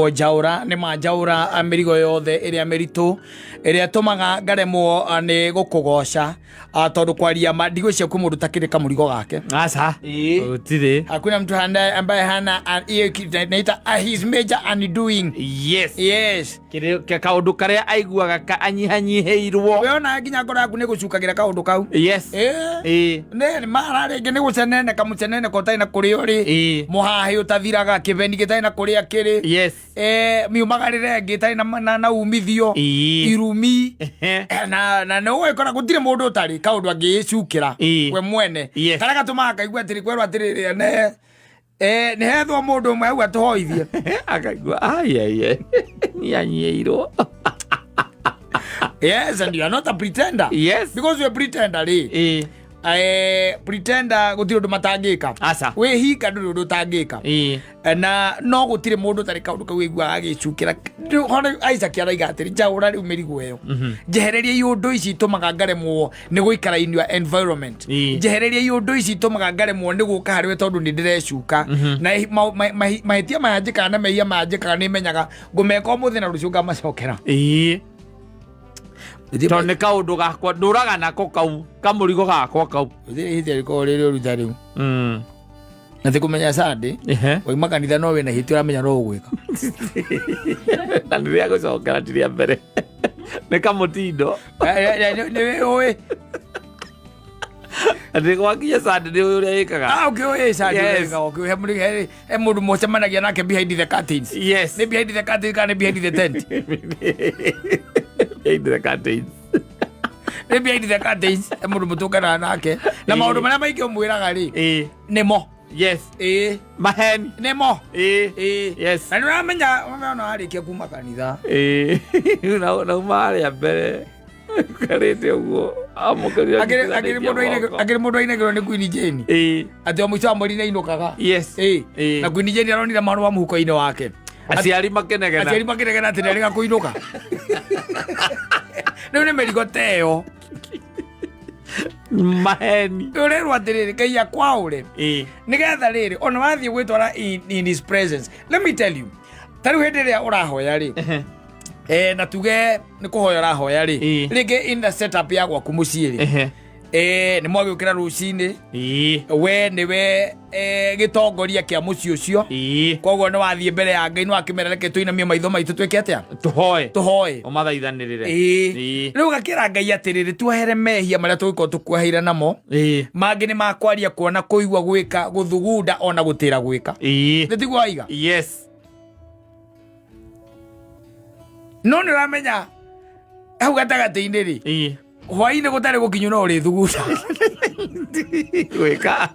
Njaũra nĩ manjaũra mĩrigo yothe ĩrĩa mĩritũ ĩrĩa ĩtũmaga ngaremwo nĩ gũkũgoca, tondũ kwaria ma ndigwĩciria kwĩ mũndũ ũtakĩrĩ kamũrigo gake. Aca. Ĩĩ. Gũtirĩ. Hakuna mtu ambaye hana hiyo kitu naita his major undoing. Yes. Yes. Kaũndũ karĩa aiguaga ka anyihanyihĩirwo. We ona nginya ngoro yaku nĩ gũcukagĩra kaũndũ kau. Yes. Ĩĩ. Ĩĩ. Nĩ mara rĩngĩ nĩ gũcenene kamũcenene ko ũtarĩ na kũrĩa ũrĩ. Ĩĩ. Mũhahĩ ũtathiraga, kĩbeni gĩtarĩ na kũrĩa kĩrĩ. Yes. Miumagarĩre ĩngĩ ĩtarĩ na umithio. Ĩĩ. Irumi. Ehe. Na nĩ ũgũgĩkora gũtirĩ mũndũ ũtarĩ kaũndũ angĩĩcukĩra Ĩĩ. we mwene. Yes. Karĩa gatũmaga kaigua atĩrĩ kwerwo atĩrĩrĩ ne nĩ hethwo mũndũ ũmwe hau atũhoithie. Akaigua aiaiai nianyiĩirwo. Yes, and you are not a pretender. Yes. Because you're a pretender rĩ. Ĩĩ. Pretender gũtirĩ ũndũ matangĩka. Aca. Wĩhinga ndũrĩ ũndũ ũtangĩka. Ĩĩ. Na no gũtirĩ mũndũ ũtarĩ kaũndũ kau aiguaga agĩcukĩra. Hone Isaac araiga atĩrĩ, njaũra rĩu mĩrigo ĩyo. Njehereria iũndũ ici itũmaga ngaremwo nĩ gũikara in your environment. Ĩĩ. Njehereria iũndũ ici itũmaga ngaremwo nĩ gũka harĩ we tondũ nĩ ndĩrecuka. Na mahĩtia maya njĩkaga na mehia maya njĩkaga nĩ menyaga ngũmeka ũmũthĩ na rũciũ ngamacokera. Ĩĩ. Tondũ nĩ kaũndũ gakwa ndũraga nako kau kamũrigo gakwa kau. Gũtirĩ ihĩtia rĩkoragwo rĩrĩ ũru ta rĩu. Na ti kũmenya Sunday, Ehe. wauma kanitha no wĩna ihĩtia ũramenya no ũgwĩka. Na nĩ rĩa gũcokera ti rĩa mbere. Nĩ kamũtindo. Nĩ ũĩ. Atĩ gwakinya Sunday nĩ ũĩ ũrĩa ĩkaga. Ah, ũkĩũĩ Sunday Yes. ũrĩa ĩkaga, ũkĩũĩ he mũndũ mũcemanagia nake behind the curtains. Yes. Nĩ behind the curtains kana nĩ behind the tent? Behind the curtains. Nĩ behind the curtains, he mũndũ mũtũnganaga nake. Na Ĩĩ. maũndũ marĩa maingĩ ũmwĩraga rĩ, Ĩĩ. nĩmo. Yes. Ĩĩ. Maheni. Nĩmo. Ĩĩ. Ĩĩ. Yes. Na nĩ ũramenya, ona warĩkia kuma kanitha. Ĩĩ. Na uma harĩa mbere. Karĩte ũguo. Amũkĩria Akĩrĩ mũndũ ainagĩrwo nĩ Queen Jane. Ĩĩ. Atĩ o mũico wa mweri nĩainũkaga. Yes. Ĩĩ. Ĩĩ. Na Queen Jane aronire marũa mũhuko-inĩ wake. Aciari makenegena. Aciari makenegena atĩ nĩarĩga kũinũka. Rĩu nĩ mĩrigo ta ĩyo. Maheni. Ũrerwo atĩrĩrĩ, Ngai akwaũre. Ĩĩ. Nĩgetha rĩrĩ, ona wathiĩ gwĩtwara in his presence. Let me tell you. Ta rĩu hĩndĩ ĩrĩa ũrahoya rĩ, na tuge nĩ kũhoya ũrahoya rĩ, Ĩĩ. rĩngĩ in the setup ya gwaku mũciĩ rĩ, Ehe. nĩ mwagĩũkĩra rũcinĩ, Ĩĩ. we nĩwe gĩtongoria kĩa mũciĩ ũcio. Ĩĩ. Koguo nĩ wathiĩ mbere ya Ngai, nĩ wakĩmera reke tũinamie maitho maitũ twĩke atĩa? Tũhoe. Tũhoe. Ũmathaithanĩrĩre. Ĩĩ. Ĩĩ. Rĩu gakĩra Ngai atĩrĩrĩ, tuohere mehia marĩa tũgĩkorwo tũkuoheire namo. Ĩĩ. Mangĩ nĩ makwaria, kuona, kũigua, gwĩka, gũthugunda ona gũtĩra gwĩka. Ĩĩ. Nĩ tiguo waiga? Yes. No nĩ ũramenya hau gatagatĩ-inĩ rĩ, Ĩĩ. hwaĩ-inĩ gũtarĩ gũkinyu no ũrĩthugunda. Gwĩka.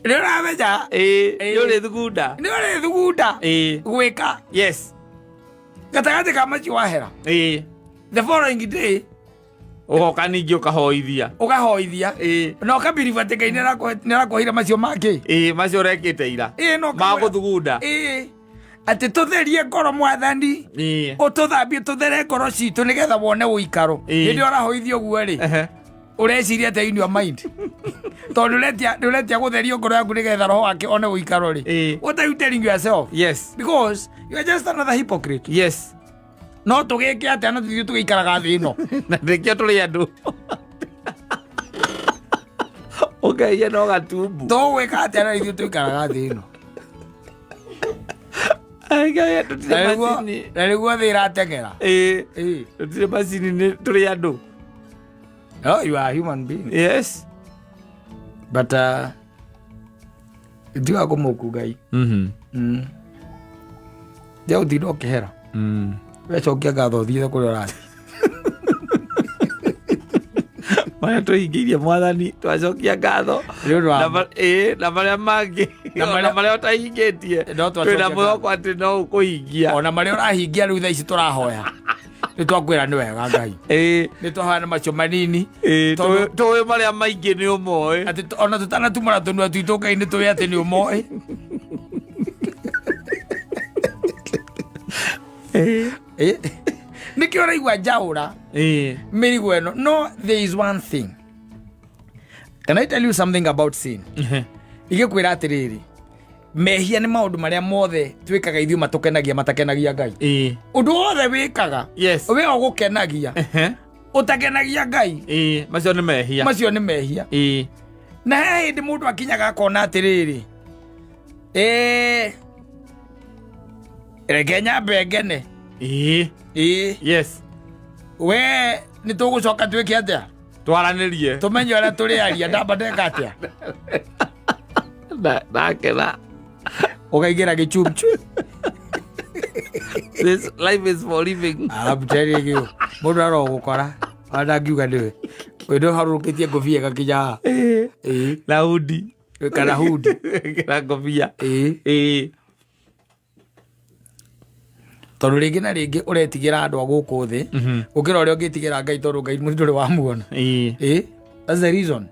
Nĩ ũramenya? Ĩĩ. Ĩĩ. Nĩ ũrĩthugunda. Nĩ ũrĩthugunda. Ĩĩ. Gwĩka. Yes. Gatagatĩ ka macio wahera. Ĩĩ. The following day Ũgoka ningĩ ũkahoithia. Ũkahoithia. Ĩĩ. Na ũkabiribu atĩ Ngai nĩarakuohire macio mangĩ. Ĩĩ, macio ũrekĩte ira. Ĩĩ, no ũkamwĩra- Magũthugunda. Ĩĩ. Atĩ tũtherie ngoro mwathani. Ĩĩ. Ũtũthambie tũthere ngoro citũ nĩgetha wone ũikaro. Ĩĩ. Hĩndĩ ĩyo ũrahoithia ũguo rĩ, Ehe. ũreciria atĩa in your mind? Tondũ ũretia gũtherio ngoro yaku nĩgetha roho wake one ũikaro rĩ. Ĩĩ. What are you telling yourself? Yes. Because you are just another hypocrite. Yes. No tũgĩke atĩa na tũthiĩ tũgĩikaraga thĩ ĩno? Na nĩkĩo tũrĩ andũ. Ũkehia no gatumbu. Tũgwĩka atĩa na ithuĩ tũikaraga thĩ ĩno? Ai, tũtirĩ Na macini. nĩguo thĩ ĩrateng'era. Ĩĩ. Ĩĩ. Tũtirĩ macini nĩ tũrĩ andũ. Oh, you are a human being. Yes. But tiga kũmũku Ngai. Tiga gũtinda ũkĩhera. Wecokia ngatho ũthiĩte kũrĩa ũrathiĩ. Marĩa tũhingĩirie mwathani twacokia ngatho. Nĩ ũndũ wa Ĩĩ, na marĩa mangĩ Na na marĩa ũtahingĩtie No twacokia twĩna mwĩhoko atĩ no ũkũhingia. Ona marĩa ũrahingia rĩu thaa ici tũrahoya. Nĩ twakwĩra nĩ wega Ngai. Ĩĩ. Nĩ twahoya na macio manini. Ĩĩ, Tondũ- tũĩ marĩa maingĩ nĩ ũmoĩ. Atĩ ona tũtanatumũra tũnua twitũ Ngai nĩ tũĩ atĩ nĩ ũmoĩ. Ĩĩ. Nĩkĩo ũraigua njaũra Ĩĩ. mĩrigo ĩno. No there is one thing. Can I tell you something about sin? Ingĩkwĩra atĩrĩrĩ, Mehia nĩ maũndũ marĩa mothe twĩkaga ithuĩ matũkenagia, matakenagia Ngai. Ũndũ wothe wĩkaga we ũgũkenagia, ũtakenagia Ngai, Macio nĩ mehia. Macio nĩ mehia. Na he hĩndĩ mũndũ akinyaga akona atĩrĩrĩ, ĩĩ, reke nyambe ngene. Ĩĩ. We nĩ tũgũcoka twĩke atĩa? Twaranĩrie. Tũmenye ũrĩa tũrĩaria. Ndamba ndeka atĩa? Ndakena. Ũkaingĩra gĩchumchu. This life is for living. I'm telling you, mũndũ arogũkora ona ndangiuga nĩwe wĩndũ harũrũkĩtie ngũbia ĩgakinya haha. Ĩĩ. Na hundi. Kana hundi. Na ngobia. Ĩĩ. Tondũ rĩngĩ na rĩngĩ ũretigĩra andũ a gũkũ thĩ gũkĩra ũrĩa ũngĩtigĩra Ngai, tondũ Ngai ndũrĩ wamuona. Ĩĩ, that's the reason.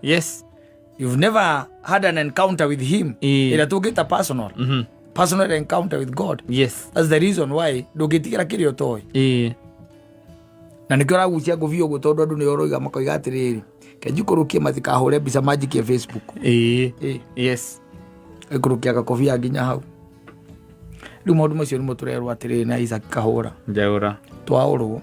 You've never had an encounter with him ĩrĩa tũngĩta personal personal encounter with God. That's the reason why ndũngĩtigĩra kĩrĩa ũtoĩ. Na nĩkĩo ũragucia ngũbia ũguo, tondũ andũ nĩo ũroiga makoiga atĩrĩrĩ, kenjikũrũkie matikahũre mbica manjikie Facebook. Ĩĩ. Ĩkũrũkia gakobia nginya hau. Rĩu maũndũ macio nĩmo tũrerwo atĩrĩrĩ na Isaac Kahũra. Njaũra. Twaũrwo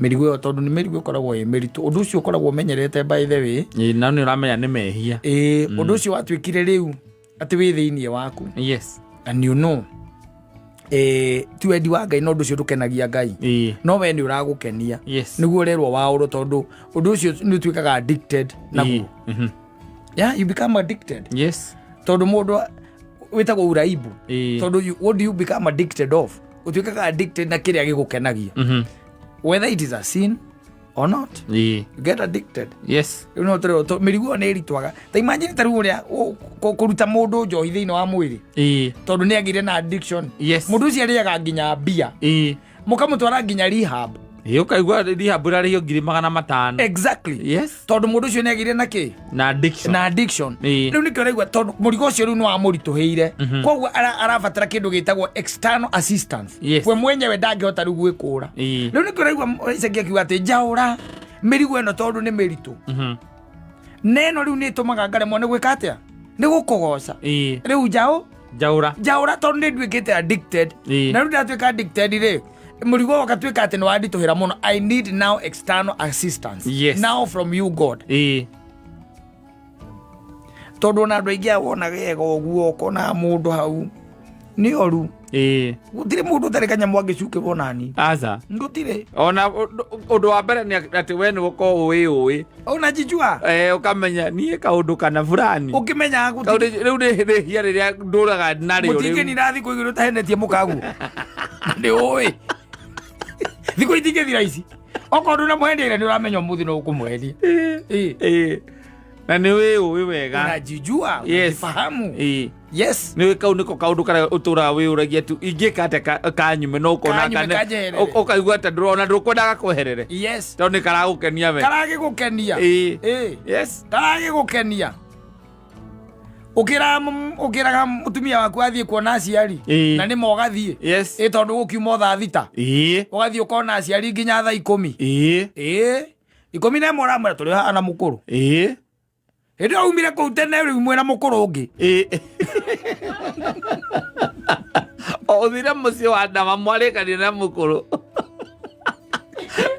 mĩrigo ĩyo, tondũ nĩ mĩrigo ĩkoragwo ĩ mĩritũ. Ũndũ ũcio ũkoragwo ũmenyerete, by the way. Ĩĩ, na nĩ ũramenya nĩ mehia. Ĩĩ, ũndũ ũcio watuĩkire rĩu atĩ wĩ thĩinĩ waku and you know, ti wendi wa Ngai, na ũndũ ũcio ndũkenagia Ngai, no we nĩ ũragũkenia. Nĩguo ũrerwo waũrwo, tondũ ũndũ ũcio nĩ ũtuĩkaga addicted naguo. Yeah, you become addicted. Tondũ mũndũ wĩtagwo uraibu. Tondũ what do you become addicted of? Ũtuĩkaga addicted na kĩrĩa gĩgũkenagia, whether it is a sin or not. You get addicted. Rĩu no tũrerwo mĩrigo ĩyo nĩ ĩritwaga. Ta imagine ta rĩu ũrĩa kũruta mũndũ njohi thĩinĩ wa mwĩrĩ, tondũ nĩ agĩire na addiction. Mũndũ ũcio arĩaga nginya mbia, mũkamũtwara nginya rehab. Ĩĩ, ũkaigua rehab ĩrarĩhio 500,000. Tondũ mũndũ ũcio nĩ agĩire na kĩ? Na addiction. Na addiction. Rĩu nĩkĩo ũraigua, tondũ mũrigo ũcio rĩu nĩ wamũritũhĩire, koguo arabatara kĩndũ gĩtagwo external assistance. We mwenyewe ndangĩhota rĩu gwĩkũra. Rĩu nĩkĩo ũraigua Isaac akiuga atĩ njaũra mĩrigo ĩno, tondũ nĩ mĩritũ, na ĩno rĩu nĩ ĩtũmaga ngaremwo nĩ gwĩka atĩa? Nĩ gũkũgoca. Rĩu njaũ Njaũra. Njaũra, tondũ nĩ nduĩkĩte addicted. Na rĩu ndatuĩka addicted rĩ, mũrigo ũgatuĩka atĩ nĩ wanditũhĩra mũno. I need now external assistance now from you, God. Tondũ ona andũ aingĩ wonaga ega ũguo, ũkona mũndũ hau nĩ oru. Gũtirĩ mũndũ ũtarĩ kanyamũ angĩcukĩrwo nani. Aca. Gũtirĩ. Ona ũndũ wa mbere nĩ atĩ we nĩ ũkorwo ũĩ ũĩ. Unajijua. Eh, ũkamenya niĩ kaũndũ kana fulani. Ũkĩmenya gũtirĩ. Kaũndũ rĩu nĩ rĩhia rĩrĩa ndũraga narĩo. Mũtingĩ rĩu. nira thikũ igĩrĩ ũtahenetie mũkaguo, nĩ ũĩ thikũ itingĩthira ici, okorwo ndũnamũhendia ira, nĩ ũramenya ũmũthĩ no ũkũmũhendia. Ĩĩ. Ĩĩ. Na nĩ wĩ ũĩ wega. Unajijua. Unajifahamu. Nĩ kau nĩko kaũndũ karĩa ũtũraga wĩyũragia tu, ingĩka atĩa kanyume no ũkona Kanyume, kanjeherere. Ũkaigua ta ndũrona ndũkwendaga kweherere, tondũ nĩ karagũkenia we. Karagĩgũkenia. Ĩĩ. Karagĩgũkenia. Ũkĩraga mũtumia waku athiĩ kuona aciari, na nĩma ũgathiĩ. Ĩ tondũ gũkiuma o thaa 6, ũgathiĩ ũkona aciari nginya thaa 10. Ĩĩ, 11 ũramwĩra tũrĩ haha na mũkũrũ. Hĩndĩ ĩyo umire kũu tene, rĩu mwĩna mũkũrũ ũngĩ. Ĩĩ. O ũthire mũciĩ wa ndama mwarĩkania na mũkũrũ,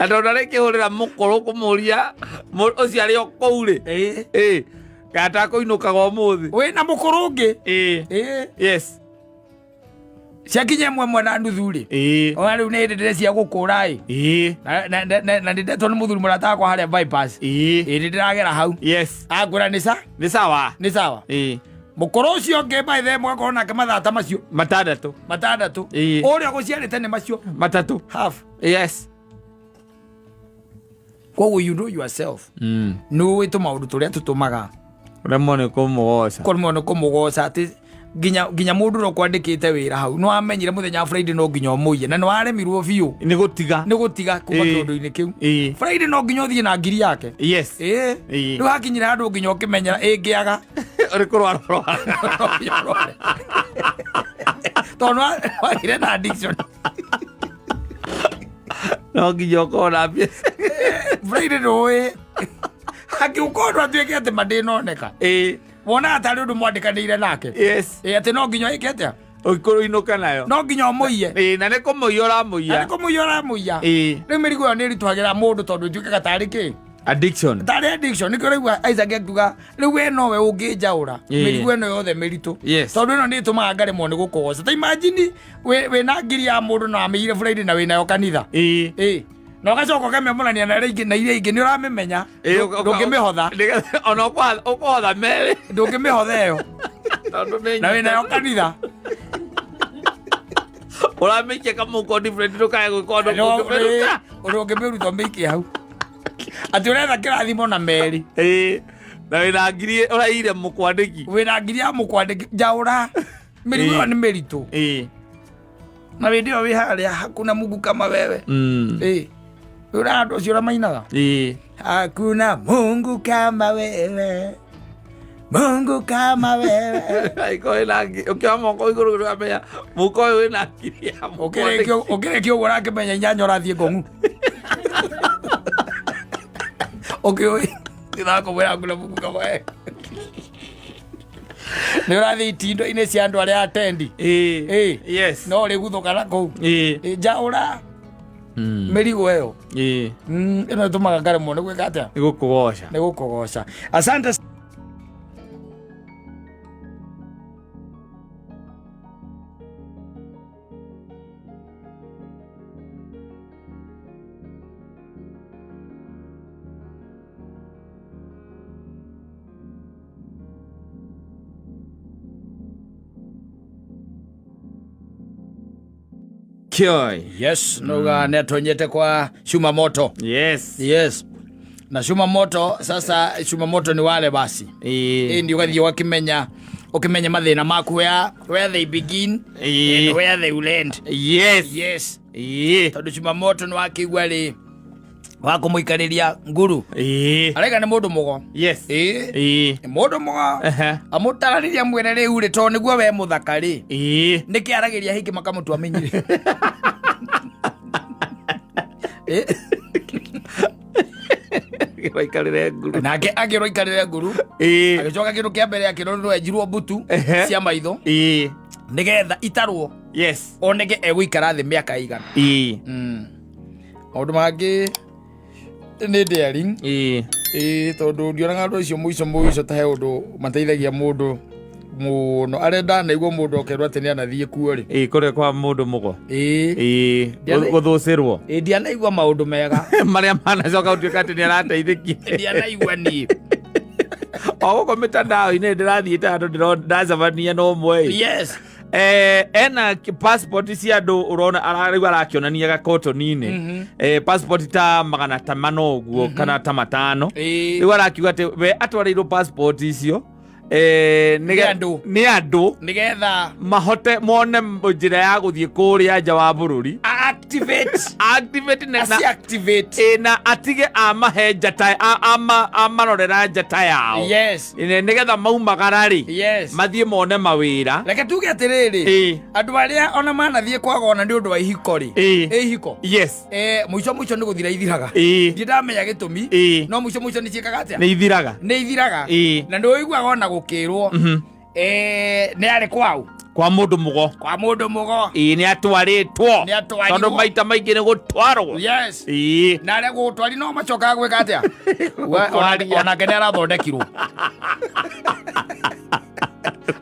na tondũ arĩkĩhũrĩra mũkũrũ kũmũria ũcio arĩ o kũu rĩ. Ĩĩ, kana takũinũkaga ũmũthĩ. Wĩna mũkũrũ ũngĩ. Ĩĩ. Ciakinya 1:30 rĩ, ona rĩu nĩ hĩndĩ ndĩrecia gũkũra ĩ. Na nĩ ndetwo nĩ mũthuri mũrata wakwa harĩa bypass. Ĩĩ, nĩ ndĩragera hau. Angwĩra nĩ sa Nĩ sawa. Nĩ sawa. Mũkũrũ ũcio ũngĩ, by the way, mũgakorwo nake mathaa ta macio 6. 6. Ũrĩa ũgũciarĩte nĩ macio 3. Half. Koguo you know yourself, nĩ ũĩ tũmaũndũ tũrĩa tũtũmaga Ũremwo nĩ kũmũgoca. Kũremwo nĩ kũmũgoca, atĩ nginya mũndũ ũrĩa ũkwandĩkĩte wĩra hau, nĩ wamenyire mũthenya wa Friday no nginya ũmũiye, na nĩ waremirwo biũ Nĩ gũtiga. Nĩ gũtiga kuma kĩũndũ-inĩ kĩu. Friday no nginya ũthiĩ na ngiri yake. Rĩu hakinyire handũ nginya ũkĩmenyera ĩngĩaga Ũrĩ kũrwara ũrwara. Tondũ wagire na addiction. No nginya ũkorwo na mbia. Friday ndũĩ hakiuka ũndũ atuĩke atĩ ma ndĩnoneka. Wonaga tarĩ ũndũ mwandĩkanĩire nake. Yes. Ĩ, atĩ no nginya ĩke atĩa? Ũkũinũka nayo. No nginya ũmũiye. Ĩĩ, na nĩ kũmũiya ũramũiya. Na nĩ kũmũiya ũramũiya. Ĩĩ. Rĩu mĩrigo ĩyo nĩ ĩritũhagĩra mũndũ tondũ ĩtuĩkaga tarĩ kĩ? Addiction. Tarĩ addiction. Nĩkĩo ũraigua Isaac akiuga rĩu we nowe ũngĩnjaũra Ĩĩ. mĩrigo ĩno yothe mĩritũ. Yes. Tondũ ĩno nĩ ĩtũmaga ngaremwo nĩ gũkũgoca. Ta imagine wĩna ngiri ya mũndũ na wamĩiyire Friday na wĩnayo kanitha. Ĩĩ. Ĩĩ. Na ũgacoka ũkamĩamũrania na iria ingĩ na iria ingĩ nĩ ũramĩmenya. Ĩĩ, Ndũngĩmĩhotha. Nĩgetha- ona ũkũhotha merĩ. Ndũngĩmĩhotha ĩyo. Tondũ nĩ Na wĩnayo kanitha. Ũramĩikia kamũhuko different ndũkae gwĩka ũndũ No, ũngĩmĩruta. ũndũ ũngĩmĩruta ũmĩikie hau. Atĩ ũretha kĩrathimo na merĩ. Ĩĩ. Na wĩna ngiri ũraiyire mũkwandĩki. Wĩna ngiri ya mũkwandĩki njaũra. Mĩrigo ĩyo Ĩĩ. nĩ mĩritũ. Ĩĩ. Na wĩndĩ ĩyo wĩ harĩa hakuna Mungu kama wewe. Ĩĩ. Ũra andũ acio ũrĩa mainaga. Ĩĩ. Hakuna Mungu kama wewe. Mungu kama wewe. Angĩkorwo wĩna ngiri ũkĩoya moko igũrũ ũramenya mũhuko ũyũ wĩna ngiri ya mũkwandĩki. Ũkĩrĩkia ũguo ũrakĩmenya inyanya ũrathiĩ ngong'u. Ũkĩũĩ ndĩrakũmwĩra hakuna Mungu kama wewe. Nĩ ũrathiĩ itindo-inĩ cia andũ arĩa atendi. Ĩĩ. Ĩĩ. Yes. No ũrĩguthũka na kũu. Ĩĩ. Ĩ, Njaũra mĩrigo ĩyo. Ĩĩ. Ĩno ĩtũmaga ngaremwo nĩ gwĩka atĩa? Nĩ gũkũgoca. Nĩ gũkũgoca. Asante. Kioi. Yes, nauga nĩ atonyete kwa Shuma Moto. Yes. Yes. Na Shuma Moto sasa Shuma Moto ni wale basi. Ĩĩ. Ĩĩ ndio ũgathiĩ ũgakĩmenya ũkĩmenye mathĩna maku where they begin Ĩĩ. and where they will end. Yes. Yes. Ĩĩ. Tondũ Shuma Moto nĩ wakĩigua rĩ wa kũmũikarĩria nguru. Ĩĩ. Araiga nĩ mũndũ mũgo. Yes. Ĩĩ. Ĩĩ. Nĩ mũndũ mũgo. Ehe. Amũtararĩria mwĩre rĩu rĩ tondũ nĩguo we mũthaka rĩ. Ĩĩ. Nĩkĩ aragĩria hĩngĩ makamũtua menyire. Ĩ. Waikarĩre nguru. Nake akĩrwo aikarĩre nguru. Ĩĩ. Agĩcoka kĩndũ kĩa mbere akĩrwo nĩ enjirwo mbutu Ehe. cia maitho Ĩĩ. nĩgetha itarwo Yes. oneke egũikara thĩ mĩaka igana. Ĩĩ. Maũndũ mangĩ nĩ daring. Ĩĩ. Ĩĩ tondũ ndionaga andũ acio mũico mũico ta he ũndũ mateithagia mũndũ mũno arĩa ndanaigua mũndũ okerwo atĩ nĩ anathiĩ kuo rĩ. Ĩĩ kũrĩa kwa mũndũ mũgo. Ĩĩ. Ĩĩ. Ndiana- Gũthũcĩrwo. Ĩĩ ndianaigua maũndũ mega. Marĩa manacoka gũtuĩka atĩ nĩ arateithĩkire. Ndianaigua niĩ. O gũkũ mĩtandao-inĩ ndĩrathiĩte handũ ndacemania na ũmwe ĩ. Yes. Ena passport cia andũ ũrona rĩu arakĩonania gakotoni-inĩ. Passport ta magana ta mana ũguo kana ta matano. Ĩĩ. Rĩu arakiuga atĩ we atwarĩirwo passport icio Nĩ andũ. nĩ andũ Nĩgetha mahote mone njĩra ya gũthiĩ kũrĩa nja wa bũrũri. Activate. Activate na, Aci activate. ĩ, na atige amahe njata amarorera njata yao. Yes. Nĩgetha maumagara rĩ Yes. mathiĩ mone mawĩra. Reke tuge atĩrĩrĩ. Ĩĩ. Andũ arĩa ona manathiĩ kwagona nĩ ũndũ wa ihiko rĩ. Ĩĩ. Ĩ ihiko. Yes. Mũico mũico nĩ gũthira ithiraga. Ĩĩ. Ndirĩ ndamenya gĩtũmi. Ĩĩ. No mũico mũico nĩ ciĩkaga atĩa? Nĩ ithiraga. Nĩ ithiraga. Ĩĩ. Na nĩ ũiguaga ona gũkĩrwo. Nĩ arĩ kwau. Kwa mũndũ mũgo. Kwa mũndũ mũgo. Ĩĩ, nĩ atwarĩtwo. Nĩ atwarirwo. Tondũ maita maingĩ nĩ gũtwarwo. Yes. Ĩĩ. Na arĩa gũtwari no macokaga gwĩka atĩa? Gũtwaria. Onake nĩ arathondekirwo.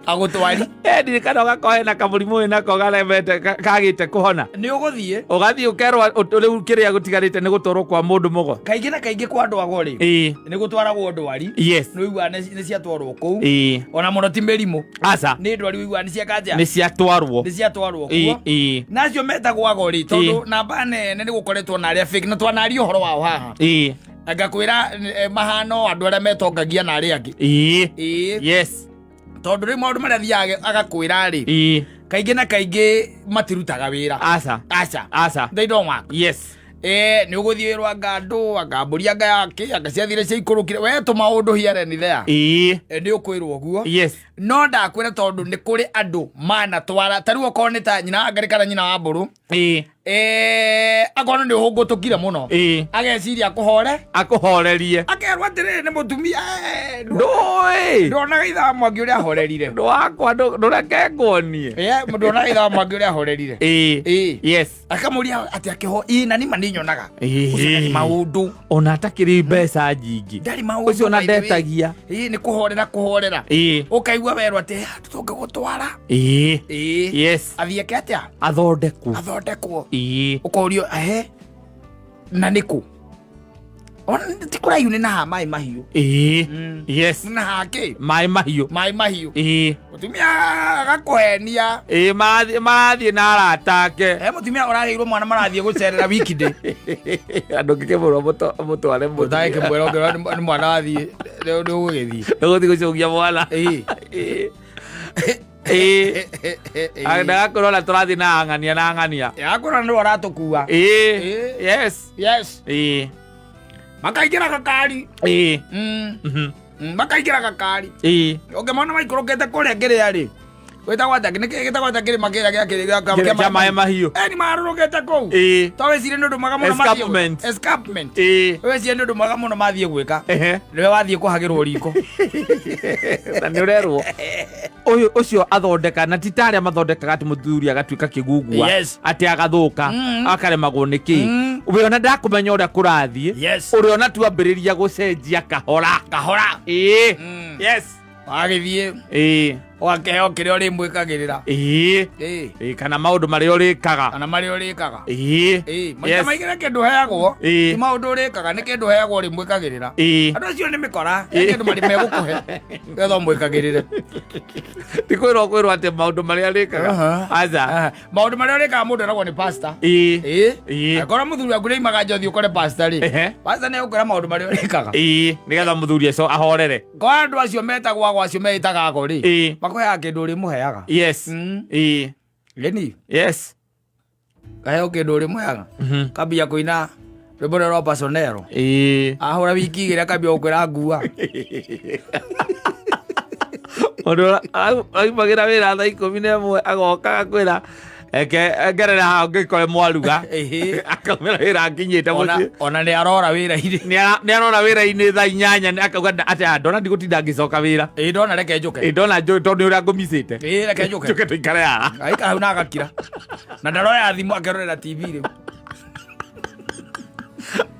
Agũtwari. Ndirikana ũgakorwo hena kamũrimũ wĩnako karemete kagĩte kũhona. Nĩ ũgũthiĩ. Ũgathiĩ ũkerwo rĩu kĩrĩa gũtigarĩte nĩ gũtwarwo kwa mũndũ mũgo. Kaingĩ na kaingĩ kwa andũ ago rĩ. Ĩĩ. Nĩ gũtwaragwo ndwari. Yes. Nĩ ũiguaga nĩ ciatwarwo kũu. Ĩĩ. Ona mũno ti mĩrimũ. Aca. Nĩ ndwari ũiguaga nĩ cieka atĩa? Nĩ ciatwarwo. Nĩ ciatwarwo Ĩĩ, kuo. ĩĩ. Na acio metagwo ago rĩ, tondũ Ĩĩ. namba nene nĩ gũkoretwo na arĩa fake na twanaria ũhoro wao haha. Ĩĩ. Ngakwĩra mahano andũ arĩa metongagia na arĩa angĩ. Ĩĩ. Ĩĩ. Yes. Tondũ rĩu maũndũ marĩa athiaga agakwĩra rĩ, Ĩĩ. kaingĩ na kaingĩ matirutaga wĩra. Aca. Aca. Aca. They don't work. Yes. Nĩ ũgũthiĩ wĩrwo anga andũ, anga mbũri anga yake, anga ciathire ciaikũrũkire, we tũmaũndũ here and there. Ĩĩ. Nĩ ũkwĩrwo ũguo. Yes. No ndakwĩra tondũ nĩ kũrĩ andũ manatwara, ta rĩu okorwo nĩ ta nyina wa Ngarĩ kana nyina wa Mbũrũ, Ĩĩ. Akorwo nĩ ũhũngũtũkire mũno, ageciria akũhore, akũhorerie, akerwo atĩrĩrĩ nĩ mũtumia, ndũĩ, ndonaga ithaa mwangi ũrĩa ahorerire. Ndwakwa ndũreke nguonie. Ndonaga ithaa mwangi ũrĩa ahorerire. Yes. Akamũria atĩ akĩho ĩ na nĩma nĩ nyonaga ũcio ndarĩ maũndũ. Ona atakĩrĩ mbeca nyingĩ. Ndarĩ maũndũ. Ũcio ona by the way. ndetagia. Nĩ kũhorera kũhorera. Ũkaigua werwo atĩ tũngĩgũtwara. Athiĩ eke atĩa? Athondekwo. Athondekwo. Ũkorio ahe na nĩkũ? Ona ti kũraihu, nĩ na haha maĩ mahiũ. Nĩ na haha kĩ? Maĩ mahiũ. Maĩ mahiũ. Mũtumia agakũhenia. Marathiĩ na arata ake. He mũtumia ũragĩirwo mwana, marathiĩ gũcerera weekday. Andũ ngĩkĩmwĩrwo mũtware. Ũtagĩkĩmwĩra ũngĩrora nĩ mwana wathiĩ nĩ ũgũgĩthiĩ. Ũgũthiĩ gũcũgia mwana. Ndagakorwo na tũrathiĩ na ang'ania na ang'ania. Yakũra nĩ aratũkua. Yes. Makaingĩra gakari. Makaingĩra gakari. Ũngĩmona maikũrũkĩte kũrĩa kĩrĩa rĩ wĩtagwo atĩa, nĩ kĩĩ gĩtagwo atĩa, kĩrĩma kĩrĩa gĩa kĩrĩa Kĩa maĩ mahiũ. Nĩ marũrũkĩte kũu. To wĩcirie nĩ ũndũ mwega mũno mathiĩ Escarpment. Escarpment. Wĩcirie nĩ ũndũ mwega mũno mathiĩ gwĩka. Nĩwe wathiĩ kũhagĩrwo riko. Na nĩ ũrerwo ũyũ ũcio athondeka na ti ta arĩa mathondekaga atĩ mũthuri agatuĩka kĩgugua, atĩ agathũka, akaremagwo nĩ kĩ. We ona ndakũmenya ũrĩa kũrathiĩ. Ũrĩa ona tuambĩrĩria gũcenjia kahora. Kahora. Wagĩthiĩ ũgakĩheo kĩrĩa ũrĩmwĩkagĩrĩra. Kana maũndũ marĩa ũrĩkaga. Kana marĩa ũrĩkaga. Maita maingĩ nĩ kĩndũ heagwo. Ti maũndũ ũrĩkaga, nĩ kĩndũ heagwo ũrĩmwĩkagĩrĩra. Andũ acio nĩ mĩkora. He kĩndũ marĩ megũkũhe nĩgetha ũmwĩkagĩrĩre. Ti kwĩrwo kwĩrwo atĩ maũndũ marĩa arĩkaga. Aca. Aha. Maũndũ marĩa ũrĩkaga mũndũ eragwo nĩ pastor. Angĩkorwo mũthuri waku nĩaimaga njothi ũkore pastor rĩ, pastor nĩ egũkwĩra maũndũ marĩa ũrĩkaga. Nĩgetha mũthuri acio ahorere. Kwa andũ acio metagwo ago, acio meĩtaga ago rĩ, makũheaga kĩndũ ũrĩmũheaga. Gĩni. Kaheo kĩndũ ũrĩmũheaga, kambia kũina rwĩmbo rũrĩa rwa Pasonero. Ahũra wiki 2 akambia gũkwĩra ngua. Mũndũ aumagĩra wĩra thaa 11, agoka agakwĩra eke ngerere haha ngĩkore mwaruga. Akaumĩra wĩra akinyĩte mũciĩ. Ona nĩ arora wĩra-inĩ. Nĩ arora wĩra-inĩ thaa 8, akauga atĩ, "Ah, ndona ndigũtinda ngĩcoka wĩra." Ndona reke njũke. Ndona njũĩ tondũ nĩ ũrĩa ngũmicĩte. Reke njũke. Njũke tũikare haha. Aikara hau na agakira na ndaroya thimũ akerorera TV rĩu.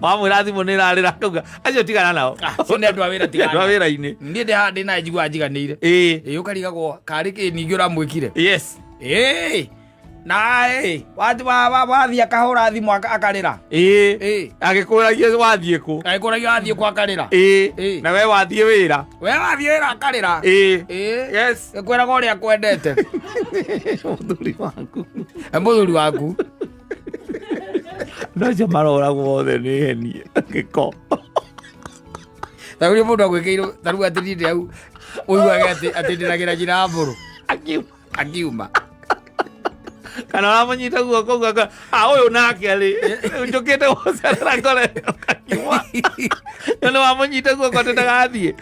Wamwĩra thimũ nĩ ĩrarĩra, akauga acio tigana nao. Ah, acio nĩ andũ a wĩra. Andũ a tigana. Wĩra-inĩ. Niĩ ndĩ haha ndĩ naye njiguaga njiganĩire. Ũkarigagwo karĩ kĩ ningĩ ũramwĩkire. Na wathiĩ akahũra thimũ akarĩra. Agĩkũragia wathiĩ kũ. Agĩkũragia wathiĩ kũ akarĩra. Na we wathiĩ wĩra. We wathiĩ wĩra akarĩra. Ĩkwĩraga ũrĩa kwendete. Mũthuri waku. Mũthuri waku. Andũ acio maroragwo othe nĩ heni gĩko. Tarĩu mũndũ agwĩkĩirwo tarĩu atĩ niĩ ndĩ hau ũiguage atĩ ndĩragĩra njĩra ya mbũrũ. Akiuma. Akiuma. Kana ũramũnyita guoko ũgaka, "Ah, ũyũ nake rĩ njũkĩte gũcerera ngore akiuma." Nĩ wamũnyita guoko atĩ ndagathiĩ.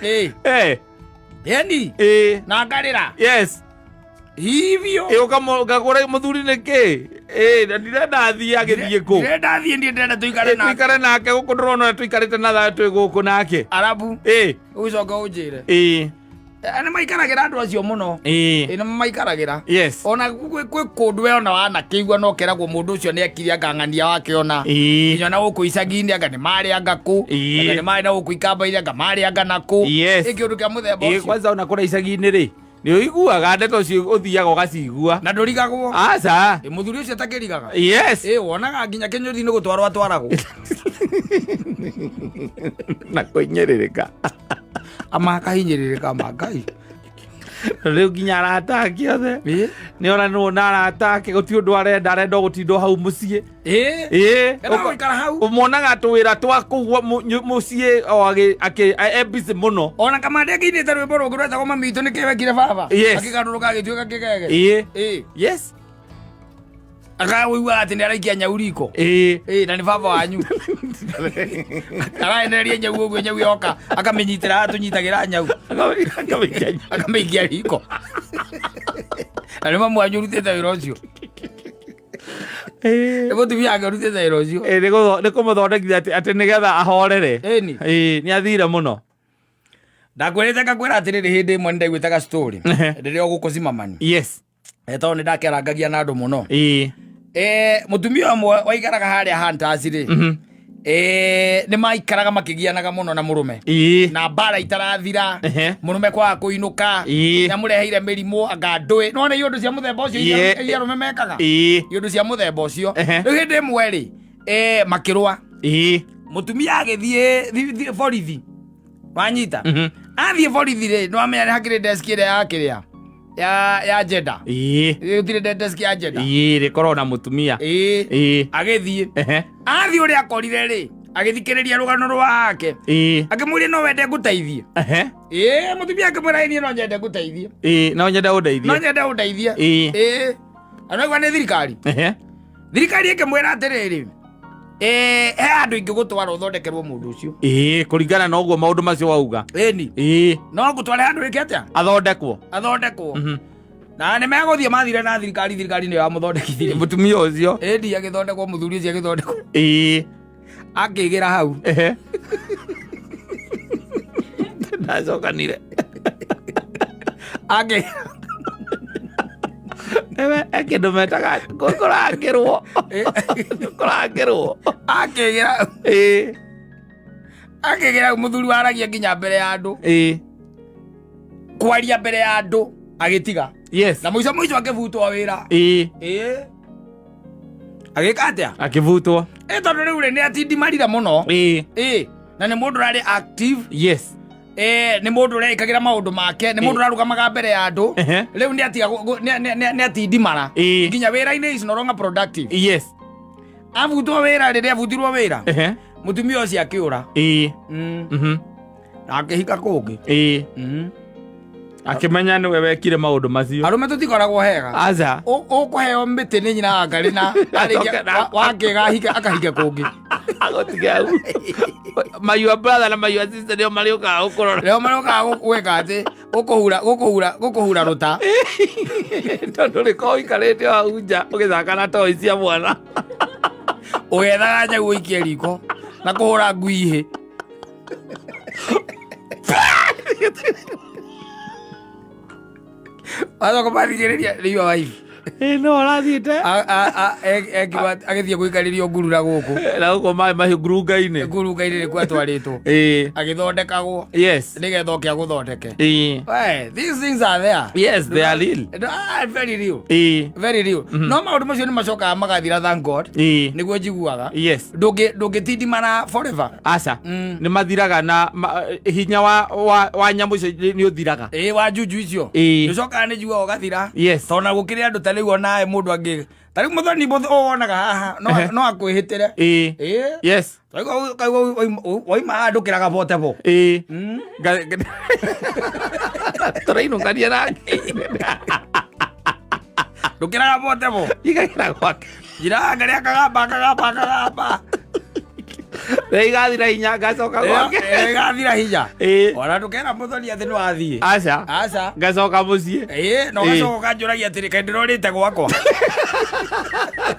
Yani na ngarĩra. Hivyo. Ũkagũra mũthuri nĩ kĩ? Na ndirenda athiĩ, agĩthiĩ kũ? Ndĩrenda thiĩ, niĩ ndĩrenda tũikare nake. Tũikare nake gũkũ, ndĩrona tũikarĩte na thayũ twĩ gũkũ nake. Arabu ũcoke ũnjĩre. Nĩ maikaragĩra andũ acio mũno. Nĩ maikaragĩra. Ona kwĩ kũndũ we ona wanakĩigua no keragwo mũndũ ũcio nĩ ekire angang'ania wake ona nginya na gũkũ icagi-inĩ, anga nĩ marĩ anga kũ, anga nĩ marĩ na gũkũ ikamba-inĩ, anga marĩ anga na kũ. Ĩ kĩũndũ kĩa mũthemba ũcio. Kwanza ona kũrĩa icagi-inĩ rĩ, nĩ ũiguaga ndeto ũcio, ũthiaga ũgacigua. Na ndũrigagwo. Aca. Mũthuri ũcio atakĩrigaga. Wonaga nginya kĩnyũthi nĩ gũtwarwo atwaragwo. Na kũhinyĩrĩrĩka. Ama akahinyĩrĩrĩka ma Ngai. Rĩu nginya arata ake othe nĩ oranwo na arata ake, gũtirĩ ũndũ arenda, arenda o gũtindwo hau mũciĩ. Enda gũikara hau. Ũmonaga tũwĩra twa kũu mũciĩ o e busy mũno. Ona kamande akĩinĩte rwĩmbo rũngĩ rwetagwo "Mami witũ nĩ kĩwekire baba", akĩgarũrũka agĩtuĩka kĩgege. Akawĩiguaga atĩ nĩ araikia nyau riko. Na nĩ baba wanyu araendereria nyau ũguo, nyau yoka akamĩnyitĩra haha tũnyitagĩra nyau. Akamĩikia. Akamĩikia riko, na nĩ mamu wanyu ũrutĩte wĩra ũcio. Nĩ mũtumia wake ũrutĩte wĩra ũcio. Ĩ, nĩ kũmũthondekithia atĩ nĩgetha ahorere. Ĩni. Ĩ, nĩ athire mũno. Ndakwĩrĩte ngakwĩra atĩrĩrĩ, hĩndĩ ĩmwe nĩndaiguĩte ga story rĩrĩa ũgũkũ Zimmerman. Tondũ nĩ ndakerangagia na andũ mũno. Mũtumia ũmwe waikaraga harĩa Hunters rĩ, nĩ maikaraga makĩgianaga mũno na mũrũme. Na mbara itarathira. Mũrũme kwaga kũinũka. Nĩamũreheire mĩrimũ anga ndũĩ. Nĩwona iũndũ cia mũthemba ũcio iria arũme mekaga? Iũndũ cia mũthemba ũcio. Rĩu hĩndĩ ĩmwe rĩ, makĩrũa. Mũtumia agĩthiĩ borithi. Wanyita? Athiĩ borithi rĩ, nĩwamenya nĩ hakĩrĩ desk ĩrĩa ya kĩrĩa ya gender. Gũtirĩ desk ya gender. Rĩkorwo na mũtumia. Agĩthiĩ. Athiĩ ũrĩa akorire rĩ, agĩthikĩrĩria rũgano rwake. Akĩmũria no wende ngũteithie. Mũtumia akĩmwĩra niĩ no nyende ngũteithie. No nyende ũndeithie. No nyende ũndeithie. Anaigua nĩ thirikari. Thirikari ĩkĩmwĩra atĩrĩrĩ, he handũ ingĩgũtwara ũthondekerwo mũndũ ũcio. Kũringana na ũguo maũndũ macio wauga. Ĩni. No ngũtware handũ ĩke atĩa? Athondekwo. Athondekwo. Na nĩ megũthiĩ mathire na thirikari, thirikari nĩyo yamũthondekithirie. Mũtumia ũcio. Ĩni, agĩthondekwo, mũthuri ũcio agĩthondekwo. Akĩgĩra hau. Ndacokanire. Akĩ Ewe, kĩndũ metaga kũrangĩrwo. Kũrangĩrwo. Akĩgĩra. Akĩgĩra hau mũthuri waragia nginya mbere ya andũ. Kwaria mbere ya andũ agĩtiga. Na mũico mũico akĩbutwo wĩra. Agĩka atĩa? Akĩbutwo. Tondũ rĩu rĩ, nĩ atindimarire mũno. Na nĩ mũndũ ũrarĩ active. Nĩ mũndũ ũreĩkagĩra maũndũ make, nĩ mũndũ ũrarũgamaga mbere ya andũ. Rĩu nĩ atiga nĩ atindimara. Nginya wĩra-inĩ is no longer productive. Abutwo wĩra, rĩrĩa abutirwo wĩra, mũtumia ũcio akĩũra. Na akĩhika kũngĩ. Akĩmenya nĩwe wekire maũndũ macio. Arũme tũtikoragwo hega. Aca. Ũkũheo mĩtĩ nĩ nyina wa Ngarĩ na arĩkia wakĩga ahike akahike kũngĩ. Agũtige hau. My your brother na my your sister nĩo marĩũkaga gũkũrora. Nĩo marĩũkaga gwĩka atĩ gũkũhura rũta. Tondũ rĩkorwo ũikarĩte o hau nja ũgĩthaka na toy cia mwana. Ũgethaga nyau ũikie riko na kũhũra ngui ihĩ. Wacoka mathikĩrĩria rĩu wife. No arathiĩte. Agĩthiĩ gũikarĩrio ngurura gũkũ. Na gũkũ maĩ mahiũ ngurunga-inĩ. Ngurunga-inĩ nĩkuo atwarĩtwo. Agĩthondekagwo. Nĩgetha oke agũthondeke. We, these things are there. Yes, they are real. Very real. Very real. No maũndũ macio nĩ macokaga magathira, thank God. Nĩguo njiguaga. Ndũngĩtindimana forever. Aca. Nĩ mathiraga na hinya wa nyamũ icio nĩ ũthiraga. Wa juju icio. Nĩũcokaga nĩ njiguaga ũgathira. Tondũ na gũkĩrĩ andũ ta rĩu onawe mũndũ angĩ. Ta rĩu mũthoni wonaga haha no akwĩhĩtĩre. Waima haha ndũkĩraga bote bo. Tũrainũkania nake. Ndũkĩraga bote bo. Igagĩra gwake. Njiraga ngarĩa kagamba kagamba kagamba. Rĩu igathira hinya ngacoka gwake. Igathira hinya. Ona ndũkera mũthoni atĩ nĩ wathiĩ. Aca. Aca. Ngacoka mũciĩ. Na ũgacoka ũkanjũragia atĩrĩ, kaĩ ndĩrorĩte gwakwa.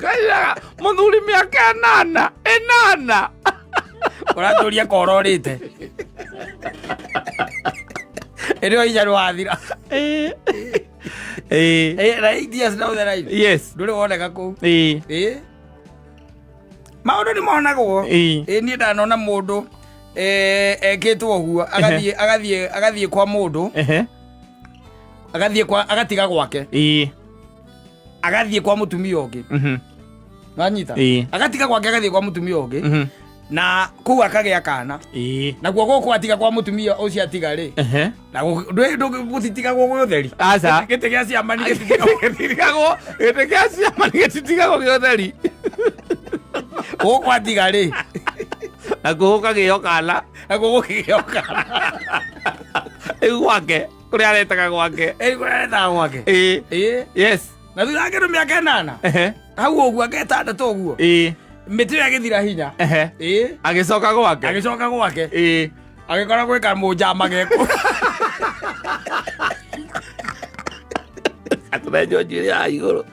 Kanjĩraga, mũthuri mĩaka ĩnana. Ũratũria ka ũrorĩte. Ĩrĩ o hinya nĩwathira. Na 8 years down the line. Ndũrĩ woneka kũu. Maũndũ nĩ monagwo. Niĩ ndanona mũndũ ekĩtwo ũguo, agathiĩ kwa mũndũ. Agathiĩ kwa, agatiga gwake. Agathiĩ kwa mũtumia ũngĩ. Wanyita? Agatiga gwake agathiĩ kwa mũtumia ũngĩ. Na kũu akagĩa kana. Nakuo gũkũ atiga kwa mũtumia ũcio atiga rĩ. Na gũtitigagwo gwĩ ũtheri. Aca. Gĩtĩ gĩa ciama nĩ gĩtitigagwo. Gĩtitigagwo, gĩtĩ gĩa ciama nĩ gĩtitigagwo gĩ ũtheri. Gũkũ atiga rĩ. Nakuo gũkagĩo kana. Nakuo gũkĩgĩo kana. Rĩu gwake, kũrĩa aretaga gwake. Kũrĩa aretaga gwake. Na thutha wa kĩndũ mĩaka 8. Hau ũguo anga 6 ũguo. Mĩtĩ ĩyo ĩgĩthira hinya. Agĩcoka gwake. Agĩcoka gwake. Agĩkora gwĩka mũnjama geko. Atũrenjwo njuĩrĩ ya igũrũ.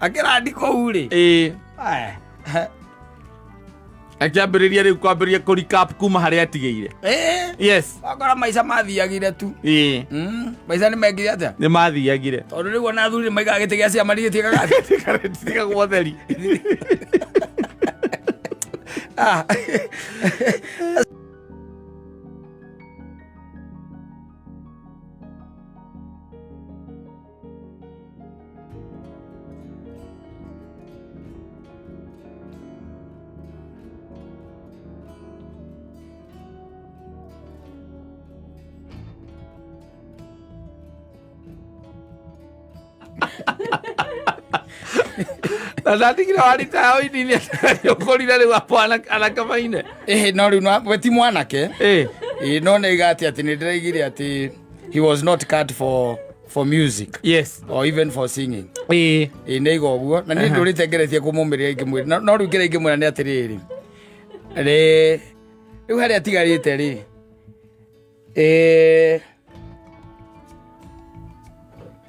Akĩrandi kũu rĩ. Akĩambĩrĩria rĩu kwambĩrĩria kũ recap kuma harĩa atigĩire. Yes. Wakora maica mathiagire tu. Maica nĩ mekire atĩa? Nĩ mathiagire. Tondũ rĩu ona athuri nĩ maigaga gĩtĩ gĩa ciama gĩtiĩkaga atĩa? Gĩtigagwo theri. Ah. Na ndatigire warita oinini ũkũrire rĩu apo anake maine. Ĩhĩ, no rĩu we ti mwanake. Ĩĩ, no nĩ iga atĩ atĩ nĩ ndĩraigire atĩ he was not cut for music. Yes. Or even for singing. Ĩĩ. Ĩĩ, nĩ iga ũguo. Na niĩ ndũrĩte ngeretie kũmũmĩrĩria ingĩmwĩra. No rĩu kĩrĩa ingĩmwĩra nĩ atĩrĩrĩ. Rĩ, rĩu harĩa atigarĩte rĩ.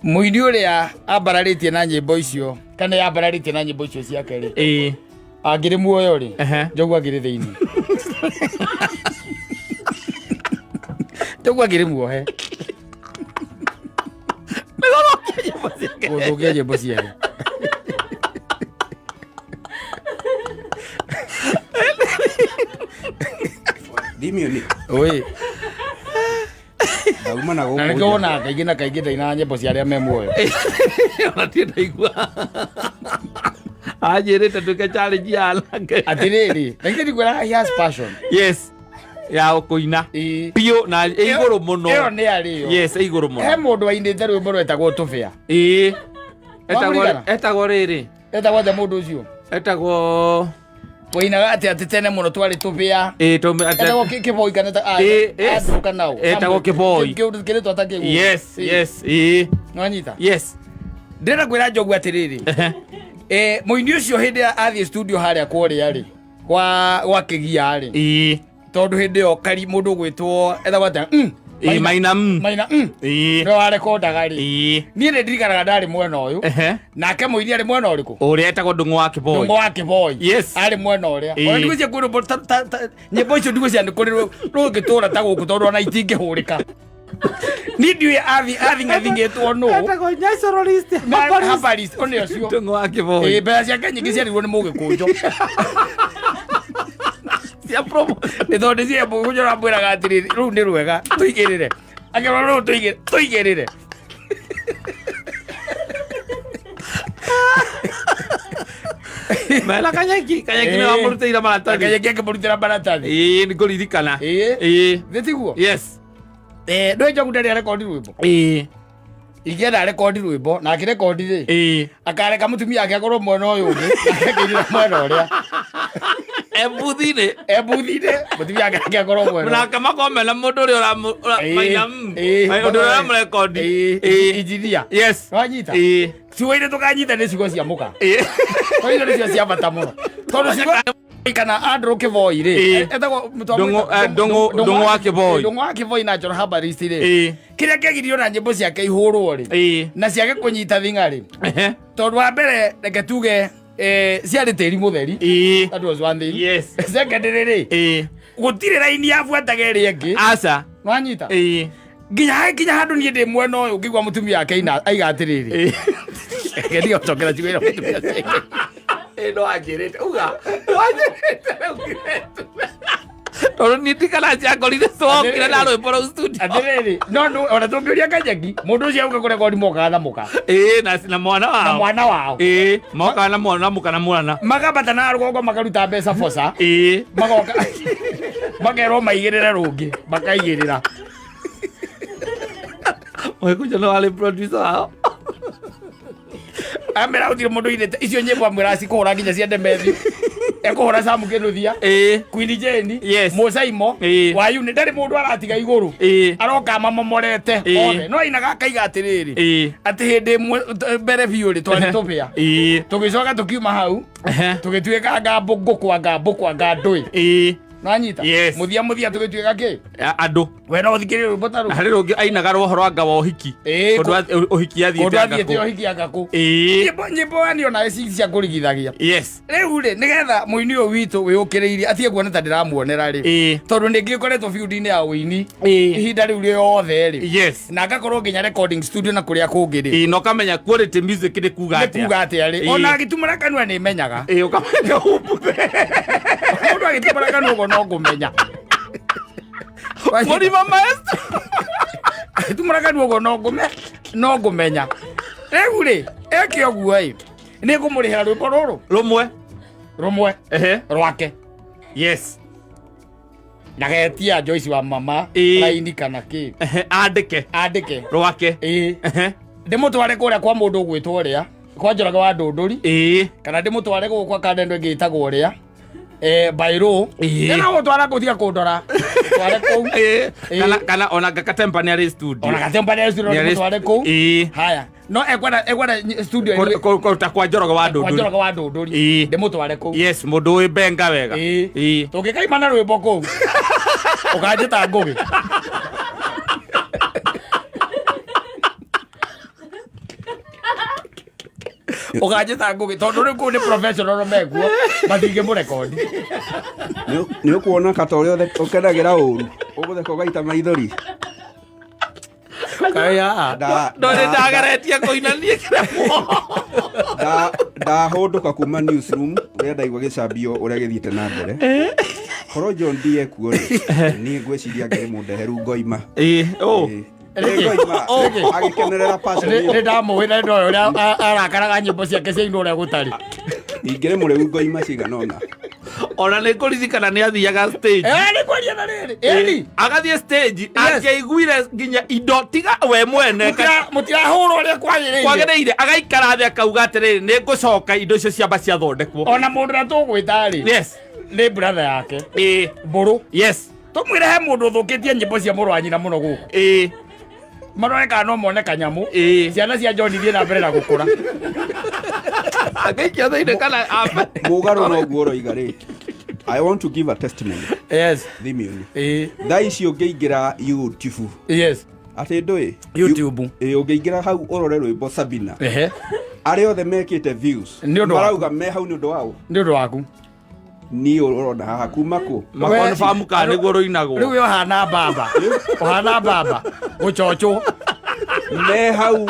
Mũini ũrĩa ambararĩtie na nyĩmbo icio, kana ambararĩtie na nyĩmbo icio ciake rĩ. Angĩrĩ muoyo rĩ, Njogu angĩrĩ thĩinĩ. Njogu angĩrĩ muohe. Gũthũkia nyĩmbo ciake. Ndimioni. Oi. Ndauma na gũkũ. Na nĩkĩo wonaga kaingĩ na kaingĩ ndainaga nyĩmbo cia arĩa me muoyo. Ona ti ndaigua. Anjĩrĩte nduĩke challenge ya anake. Atĩrĩrĩ, na githĩ ndikwĩraga he has passion. Yes. Ya kũina. Ĩĩ. Biũ na ĩ igũrũ mũno. Ĩyo nĩ arĩyo. Yes, ĩ igũrũ mũno. He mũndũ wainĩte rwĩmbo rwetagwo Tũbĩa. Ĩĩ. Wamũririkana? Etagwo rĩrĩ. Etagwo atĩa mũndũ ũcio? Etagwo Wainaga atĩ atĩ tene mũno twarĩ tũbĩa. Ĩĩ, tũme- atĩ- Etagwo Kĩboi kana Ĩĩ, yes. Andrew kana ũ? Etagwo Kĩboi. Kĩrĩtwa ta kĩu. Yes, Ĩĩ. yes, ĩĩ. Nĩwanyita? Yes. Ndĩrenda kwĩra Njogu atĩrĩrĩ. Mũini ũcio hĩndĩ ĩrĩa athiĩ studio harĩa kũrĩa rĩ, gwa Kĩgia rĩ. Ĩĩ. Tondũ hĩndĩ ĩyo kari mũndũ ũgwĩtwo etagwo atĩa? Ĩĩ, Maina. Maina. Ĩĩ. Nĩwe warekondaga rĩ. Ĩĩ. Niĩ nĩ ndirikanaga ndarĩ mwena ũyũ. Nake mũini arĩ mwena ũrĩkũ? Ũrĩa etagwo Ndung'u wa Kĩboi. Ndung'u wa Kĩboi. Yes. Arĩ mwena ũrĩa. Ĩĩ. Ona ndigwĩciria kwĩ rwĩmbo ta, nyĩmbo icio ndigwĩciria nĩ kũrĩ rũngĩtũra ta gũkũ tondũ ona itingĩhũrĩka. Niĩ ndiũĩ athing'athing'ĩtwo nũ. Etagwo naturalist. Na herbalist, one ũcio. Ndung'u wa Kĩboi. Ĩĩ, mbeca ciake nyingĩ ciarirwo nĩ mũgĩkũnjo. Cia promo. Nĩ tondũ cia mũgĩkũnjo ũramwĩraga atĩrĩrĩ, rũu nĩ rwega, tũigĩrĩre. Akĩrwo rũu tũigĩrĩre. Mena Kanyeki, Kanyeki nĩ wamũrutĩire maratathi. Kanyeki akĩmũrutĩra maratathi. Ĩĩ, nĩ ngũririkana. Ĩĩ. Ĩĩ. Nĩ tiguo? Yes. Ndũĩ Njogu ndarĩ arekondi rwĩmbo? Ĩĩ. Ingĩenda arekondi rwĩmbo, na akĩrekondi rĩ, Ĩĩ. akareka mũtumia ake akorwo mwena ũyũ ũngĩ, nake akĩinĩra mwena ũrĩa. E mbuthi-inĩ. E mbuthi-inĩ, mũtumia ake ake akorwo mwena ũyũ. Nake makorwo mena mũndũ ũrĩa Ĩĩ. maina, Ĩĩ. ũndũ ũrĩa ũramũrekondi. Ĩĩ. Ĩĩ. Engineer. Yes. Wanyita? Ĩĩ. Ciugo iria tũkanyita nĩ ciugo cia mũka. Ĩĩ. Tondũ icio nĩcio cia bata mũno. Tondũ ciugo kana Andrew Kĩboi rĩ, Ĩĩ. etagwo Ndung'u wa Kĩboi. Ndung'u wa Kĩboi na Njoro Herbalist rĩ. Ĩĩ. Kĩrĩa kĩagirio na nyĩmbo ciake ihũrwo rĩ. Ĩĩ. Na ciage kũnyita thing'a rĩ. Tondũ wa mbere reke tuge ciarĩ tĩri mũtheri. Ĩĩ. That was one thing. Yes. Second rĩ. Ĩĩ. Gũtirĩ raini yabuataga ĩrĩa ĩngĩ. Aca. Nwanyita? Ĩĩ. Nginya handũ niĩ ndĩ mwena ũyũ ngĩigua mũtumia wake aiga atĩrĩrĩ. Ĩĩ. Reke ndige gũcokera ciugo iria mũtumia ciake. Ĩĩ, no wanjĩrĩte. Uga. Wanjĩrĩte rĩu ngĩrete. Tondũ niĩ ndikana ciakorire cokire na rwĩmbo rũu studio. Atĩrĩrĩ, no ona tũngĩũria Kanyeki, mũndũ ũcio auga kũrekondi mokaga na mũka. Ĩĩ, na mwana wao. Na mwana wao. Ĩĩ, mokaga na mwana, na mũka na mwana. Makambata na rũgongo makaruta mbeca boca. Ĩĩ. Magoka. Makerwo maigĩrĩre rũngĩ, makaigĩrĩra. Mũgĩkũnjo nĩ warĩ producer wao. Amera gũtirĩ mũndũ ũinĩte icio nyĩmbo amwĩra cikũhũra nginya cia Demethi. Ekũhũra Sam Kĩnuthia. Ĩĩ. Queen Jane. Yes. Mũcaimo. Ĩĩ. Wayuni ndarĩ mũndũ aratiga igũrũ. Ĩĩ. Aroka mamomorete Ĩĩ. othe. No ainaga akaiga atĩrĩrĩ. Ĩĩ. Atĩ hĩndĩ ĩmwe mbere biũ rĩ twarĩ tũbĩa. Ĩĩ. Tũgĩcoka tũkiuma hau. Tũgĩtuĩka anga mbũkũ anga mbũkũ anga ndũĩ. Ĩĩ. Nanyita. Yes. Muthia muthia tugituika ki? Andũ. We no ũthikĩrĩrie rwĩmbo ta Na rũu. harĩ rũngĩ ainaga rwa ũhoro anga wa ũhiki. Ĩĩ, Kũndũ ũhiki athiĩte Kũndũ anga athiĩte kũ. ũhiki anga kũ. Ĩĩ. Nyĩmbo nyĩmbo yani ona ci cia kũrigithagia. Yes. Rĩu rĩ nĩgetha mũini ũyũ witũ wĩũkĩrĩirie atige kuona ta ndĩramuonera rĩ. Ĩĩ. Tondũ nĩ ngĩkoretwo field-inĩ ya ũini Ĩĩ. ihinda rĩu rĩothe rĩ. Yes. Na ngakorwo nginya recording studio na kũrĩa kũngĩ rĩ. Ĩĩ, na ũkamenya quality music nĩ kuga Nĩ atĩa. kuga atĩa rĩ. Ĩĩ. Ona agĩtumũra kanua nĩ menyaga. Ĩĩ, ũkamenya ũmbuthe. Mũndũ agĩtumũra kanua ũguo no ngũmenya. Mũrima maestro. Agĩtumũra kanua ũguo no ngũme no ngũmenya. Rĩu rĩ eke ũguo ĩ nĩ ngũmũrĩhĩra rwĩmbo rũrũ Rũmwe. rũmwe Ehe. rwake. Yes. Na getia Joyce wa mama Ĩĩ. raini kana kĩ Ehe, andĩke. andĩke Rwake. ĩĩ Ehe. ndĩmũtware kũrĩa kwa mũndũ ũgwĩtwo ũrĩa kwa Njoroge wa Ndũndũri Ĩĩ. kana ndĩmũtware gũkũ kwa kandendo ĩngĩ ĩtagwo ũrĩa bairũ Ĩĩ. ĩna gũtwara kũu tiga kũndora tware kũu Ĩĩ. Ĩĩ. Kana kana ona Gakatempa nĩ arĩ studio. ona gatemba nĩ studio Nĩ arĩ ndĩmũtware kũu Ĩĩ. haya no ekwenda ekwenda studio Kũruta kwa Njoroge wa kwa Ndũndũri. Njoroge wa Ndũndũri Ĩĩ. ndĩmũtware kũu Yes, mũndũ wĩ benga wega. Ĩĩ. Ĩĩ. tũngĩkaima na rwĩmbo kũu ũkanjĩta ngũgĩ ũkanjĩta ngũgĩ tondũ rĩu kũu nĩ professional mekuo matingĩmũrekondi Nĩ ũkuona kata ũrĩa ũkenagĩra ũru ũgũtheka ũgaita maithori. Kaya. No nĩ ndageretie kũina niĩ kĩremwo. Ndahũndũka kuma newsroom ũrĩa ndaigua gĩcambio ũrĩa gĩthiĩte na mbere. Korwo John D ekuo rĩ, niĩ ngwĩciria ngĩrĩ mũndeheru ngoima. Ĩĩ, ũ. Ĩĩ. Ngoima agĩkenerera passion nĩ ĩyo. ndamũĩ na ndoĩ ũrĩa arakaraga nyĩmbo ciake ciainwo ũrĩa gũtarĩ Ingĩrĩ mũrĩu ngoima cigana ũna. Ona nĩ ngũririkana nĩ athiaga stage. Nĩ kwaria na rĩrĩ ĩni Agathiĩ stage angĩaiguire nginya indo tiga we mwene mũtirahũrwo ũrĩa kwagĩrĩire kwagĩrĩire agaikara thĩ akauga atĩrĩrĩ nĩ ngũcoka indo icio ciamba ciathondekwo. ona mũndũ ũrĩa tũgwĩta rĩ Yes. nĩ brother yake Ĩĩ. mbũrũ Yes. tũmwĩre he mũndũ ũthũkĩtie nyĩmbo cia mũrũ wa nyina mũno gũkũ Ĩĩ. marore kana no mone kanyamũ Ĩĩ. ciana cia John ithiĩ na mbere na gũkũra Angĩikio thĩinĩ kana ambe. Mũgarũ noguo ũroiga rĩ. I want to give a testimony. yes Thimioni. ĩĩ Thaa ici ũngĩingĩra YouTube yes atĩ ndũĩ YouTube. Ĩĩ, ũngĩingĩra hau ũrore rwĩmbo Sabina ehe arĩa othe mekĩte views Nĩ ũndũ waku. marauga me hau nĩ ũndũ wao nĩ ũndũ waku niĩ ũrona haha kuma kũ Makonfamu kana nĩguo rũinagwo. rĩu we ũhana mbamba ũhana mbamba gũchochwo me hau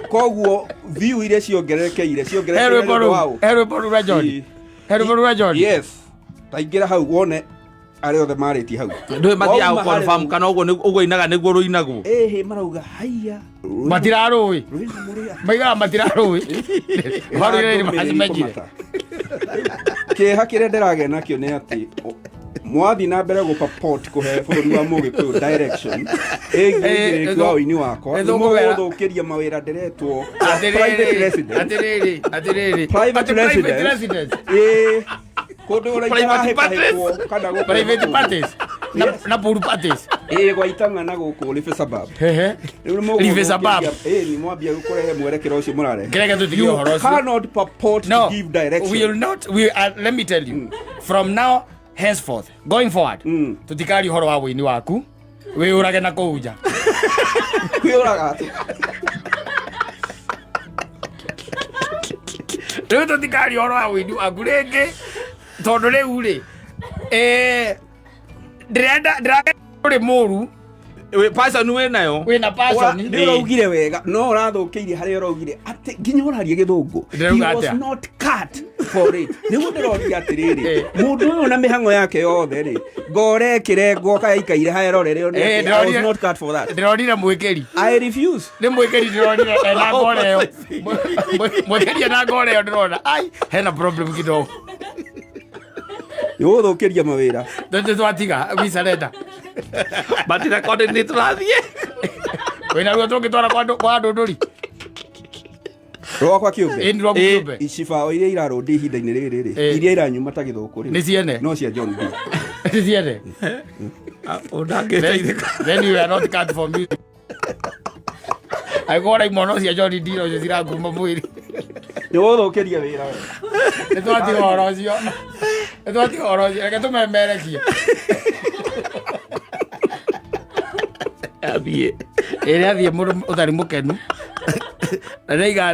koguo view iria ciongererekeire he ciongererekeire nĩ rwĩmbo ũndũ rũu wao he rwĩmbo rũu rwa John Ĩĩ. he rwĩmbo rũu rwa John yes taingĩra hau wone arĩa othe marĩtie hau Ndũĩ mathiaga Wauma harĩ gũkonfamu rũu. kana ũguo ũguo inaga nĩguo rũinagwo. ĩhĩ marauga haiya rwĩna- matirarũĩ rwĩna mũrĩa maigaga matirarũĩ marũire macimenjire kĩeha kĩrĩa ndĩragĩa nakĩo nĩ atĩ mwathiĩ na mbere gũpapot kũhe bũrũri wa mũgĩkũyũ direction ĩgiĩ ũigĩrĩrĩki wa ũini wakwa ĩ, nĩ thũkũmera. mũgũthũkĩria mawĩra ndĩretwo private atĩrĩrĩ residence atĩrĩrĩ atĩrĩrĩ Private Atĩ private residence. residence ĩĩ kũndũ Private ũraikara kana gũkũ private parties na na pool parties ĩĩ gwa itang'a na gũkũ Life Suburb hehe Rĩu nĩ Life Suburb. mũgũthũkĩria- ĩĩ nĩ mwambia kũrehe mwerekera ũcio mũrarehe Kĩreke tũtige You ũhoro ũcio. cannot purport no to give direction we will not we let me tell you from now henceforth going forward tutikaria ũhoro wa wĩini waku wĩyũrage na kũu nja kwĩyũraga atĩ rĩu tũtikaria ũhoro wa wĩini waku rĩngĩ tondũ rĩu rĩ ndĩrenda ndĩrenda ũrĩ mũru Wĩ- Passion wĩ nayo. wĩna passion nĩ ũraugire wega no ũrathũkĩirie harĩa ũraugire atĩ nginya ũraria gĩthũngũ Ndĩrauga He was atĩa? not cut for it nĩguo ndĩroria atĩrĩrĩ mũndũ ũyũ na mĩhang'o yake yothe rĩ ngore ĩkĩrengwo kaya aikaire haerorere one Eh, atĩ, I was ndĩronire- not cut for that ndĩronire mwĩkĩri I refuse nĩ mwĩkĩri ndĩronire ena ngore ĩyo mwĩkĩri ena ngore ĩyo ndĩrona ai hena problem kidogo nĩgũthũkĩria mawĩra tũtĩ twatiga we surrender But recording nĩ tũrathiĩ. wĩna ruo tũngĩtwara kwa kwa ndũndũri rwakwa kĩũmbe ĩni rwaku Ĩ. kĩũmbe icibao iria irarũndi ihinda-inĩ rĩrĩ rĩ Eh. iria iranyuma ta gĩthũkũ rĩ Nĩ ciene. no cia John B nĩ ciene Ũndangĩteithĩka. then you are not cut for music angĩkorwo ũraimwo no cia John Diro ũcio cirakuma mwĩrĩ nĩgũthũkĩria wĩra we nĩ twatiga ũhoro ũcio Twatiga ũhoro ũcio, reke tũmemerekie. Athiĩ. Ĩrĩa athiĩ mũndũ ũtarĩ mũkenu. Na nĩaiga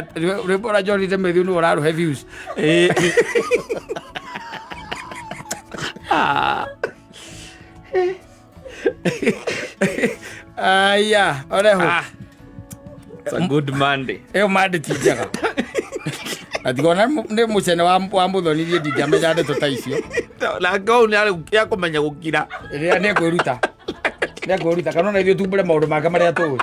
rwĩmbo rwa John Demethiu nĩwe ũrarũhe views. Ĩĩ. Ah. Aya, oreho. Ah. It's a good Monday. Ĩyo mande ti njega. Na tiga ona nĩ mũcene wa wa mũthoni niĩ ndingĩamenya ndeto ta icio. Na ngau nĩ arĩ kũmenya gũkira. Ĩrĩa nĩ kwĩruta. Nĩ kwĩruta kana ona ithuĩ tumbũre maũndũ make marĩa tũĩ.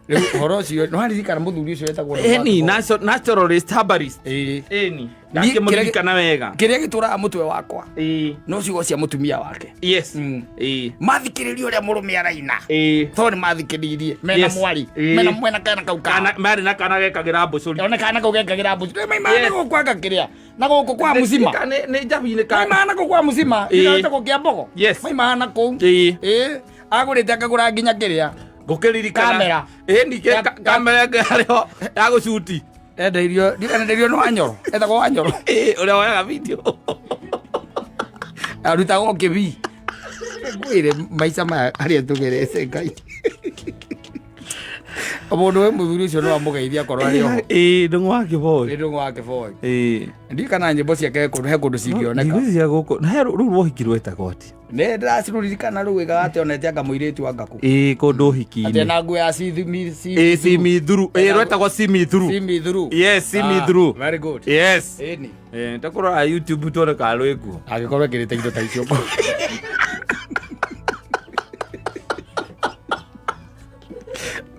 Rĩu ũhoro ũcio nĩ waririkana mũthuri ũcio wetagwo Eni naturalist herbalist. Ĩĩ. Eni. Niĩ Ndakĩmũririkana wega. Kĩrĩa gĩtũraga mũtwe wakwa Ĩĩ. no ciugo cia mũtumia wake. Yes. Ĩĩ. Mathikĩrĩria ũrĩa mũrũme araina. Ĩĩ. Tondũ nĩ mathikĩrĩirie mena Yes. mwari Ĩĩ. mena mwena kana kau Kana ka marĩ na kana gekagĩra mbũcũri. one kana kau gekagĩra mbuci maimana Yes. gũkũ anga kĩrĩa na gũkũ kwa mũcima Nĩ nĩ njabi-inĩ ka. maimana kũu kwa mũcima Ĩĩ. gĩtagwo kĩa mbogo Yes. maimana kũu Ĩĩ. Ĩĩ, agũrĩte akagũra nginya kĩrĩa Ngũkĩririkana. Kamera. Ĩĩ ningĩ kamera ĩngĩ harĩ ho ya gũcuti. Endeirio endeirio nĩ wanyoro etagwo wanyoro. Ĩĩ, ũrĩa woyaga video. Arutagwo kĩbii ngwĩre maica maya arĩa tũgerete ngai mũndũ we mũthuri ũcio no amũgeithia akorwo arĩ oho. Ĩĩ, ndũng'ũ wa kĩboi. Nĩ ndũng'ũ wa kĩboi. Ĩĩ. Ndiũĩ kana nyĩmbo ciake kũndũ he kũndũ cingĩoneka. Nyĩmbo cia gũkũ na he rũu rwohiki rwetagwo atĩa? Nĩ ndĩracirũririkana rĩu ĩgaga atĩ onete anga mũirĩtu anga kũ. Ĩĩ, kũndũ ũhiki-inĩ. Atĩ na nguo ya Ĩĩ, simithuru. Ĩĩ, rwetagwo simithuru. simithuru. Yes, simithuru. Ah, very good. Yes. Ĩni. Ĩĩ, tũkũrora YouTube tuone kana rwĩkuo. Angĩkorwo ekĩrĩte indo ta icio.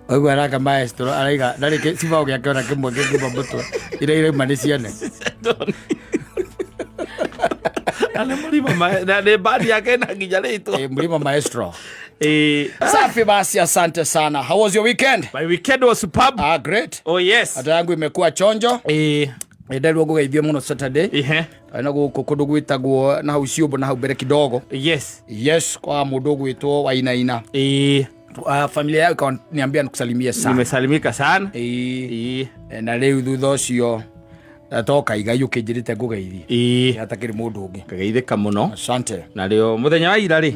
Ũguo araka maestro araiga ndarĩ kĩbao gĩake ona kĩmwe kĩngiuma mũtwe iria irauma nĩ ciene. Na nĩ mũrima na nĩ bandi yake na nginya rĩtwa. Eh, Mlima Maestro. Ĩĩ. Safi basi, asante sana. How was your weekend? My weekend was superb. Ah, great. Oh yes. Hata yangu imekuwa chonjo. Ĩĩ. Ndendirwo ngũgeithio mũno Saturday. Ihe. Na gũkũ kũndũ gwĩtagwo na hau ciũmbo na hau mbere kidogo. Yes. Yes, kwa mũndũ ũgwĩtwo Wainaina. Ĩĩ. Familia yao ikaniambia nikusalimie sana. Nimesalimika sana. Ĩĩ. Ĩĩ. Na rĩu thutha ũcio toka igai ũkĩnjĩrĩte ngũgeithie. Ĩĩ. Hatakĩrĩ mũndũ ũngĩ. Ngageithĩka mũno. Asante. Na rĩo mũthenya wa ira rĩ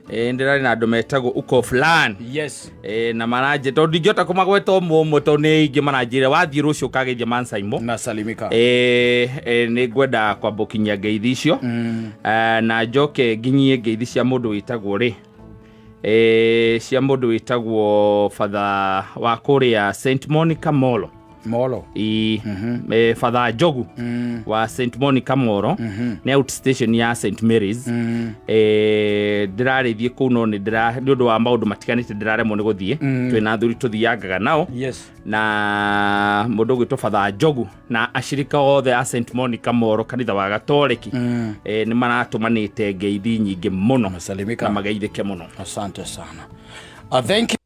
ndĩrarĩ na andũ metagwo uko fulani. Yes. Na maranjĩ tondũ ndingĩhota kũmagweta ũmwe ũmwe tondũ nĩ aingĩ maranjĩra wathiĩ rũciũ ũkageithia Mansaimo. Nasalimika. Nĩ ngwenda kwamba gũkinyia ngeithi icio. Na njoke nginyie ngeithi cia mũndũ wĩtagwo rĩ cia mũndũ wĩtagwo batha wa kũrĩa St Monica Molo. Molo. I Father Njogu wa St Monica Moro nĩ outstation ya St Mary's. Ndĩrarĩthiĩ kũu no nĩ ũndũ wa maũndũ matiganĩte ndĩraremwo nĩ gũthiĩ. Twĩna athuri tũthiangaga nao. Yes. Na mũndũ ũgwĩtwo Father Njogu na ashirika othe a St Monica Moro kanitha wa Gatoreki nĩ maratũmanĩte ngeithi nyingĩ mũno Nasalimika. na mageithĩke mũno. Asante sana. Thank you.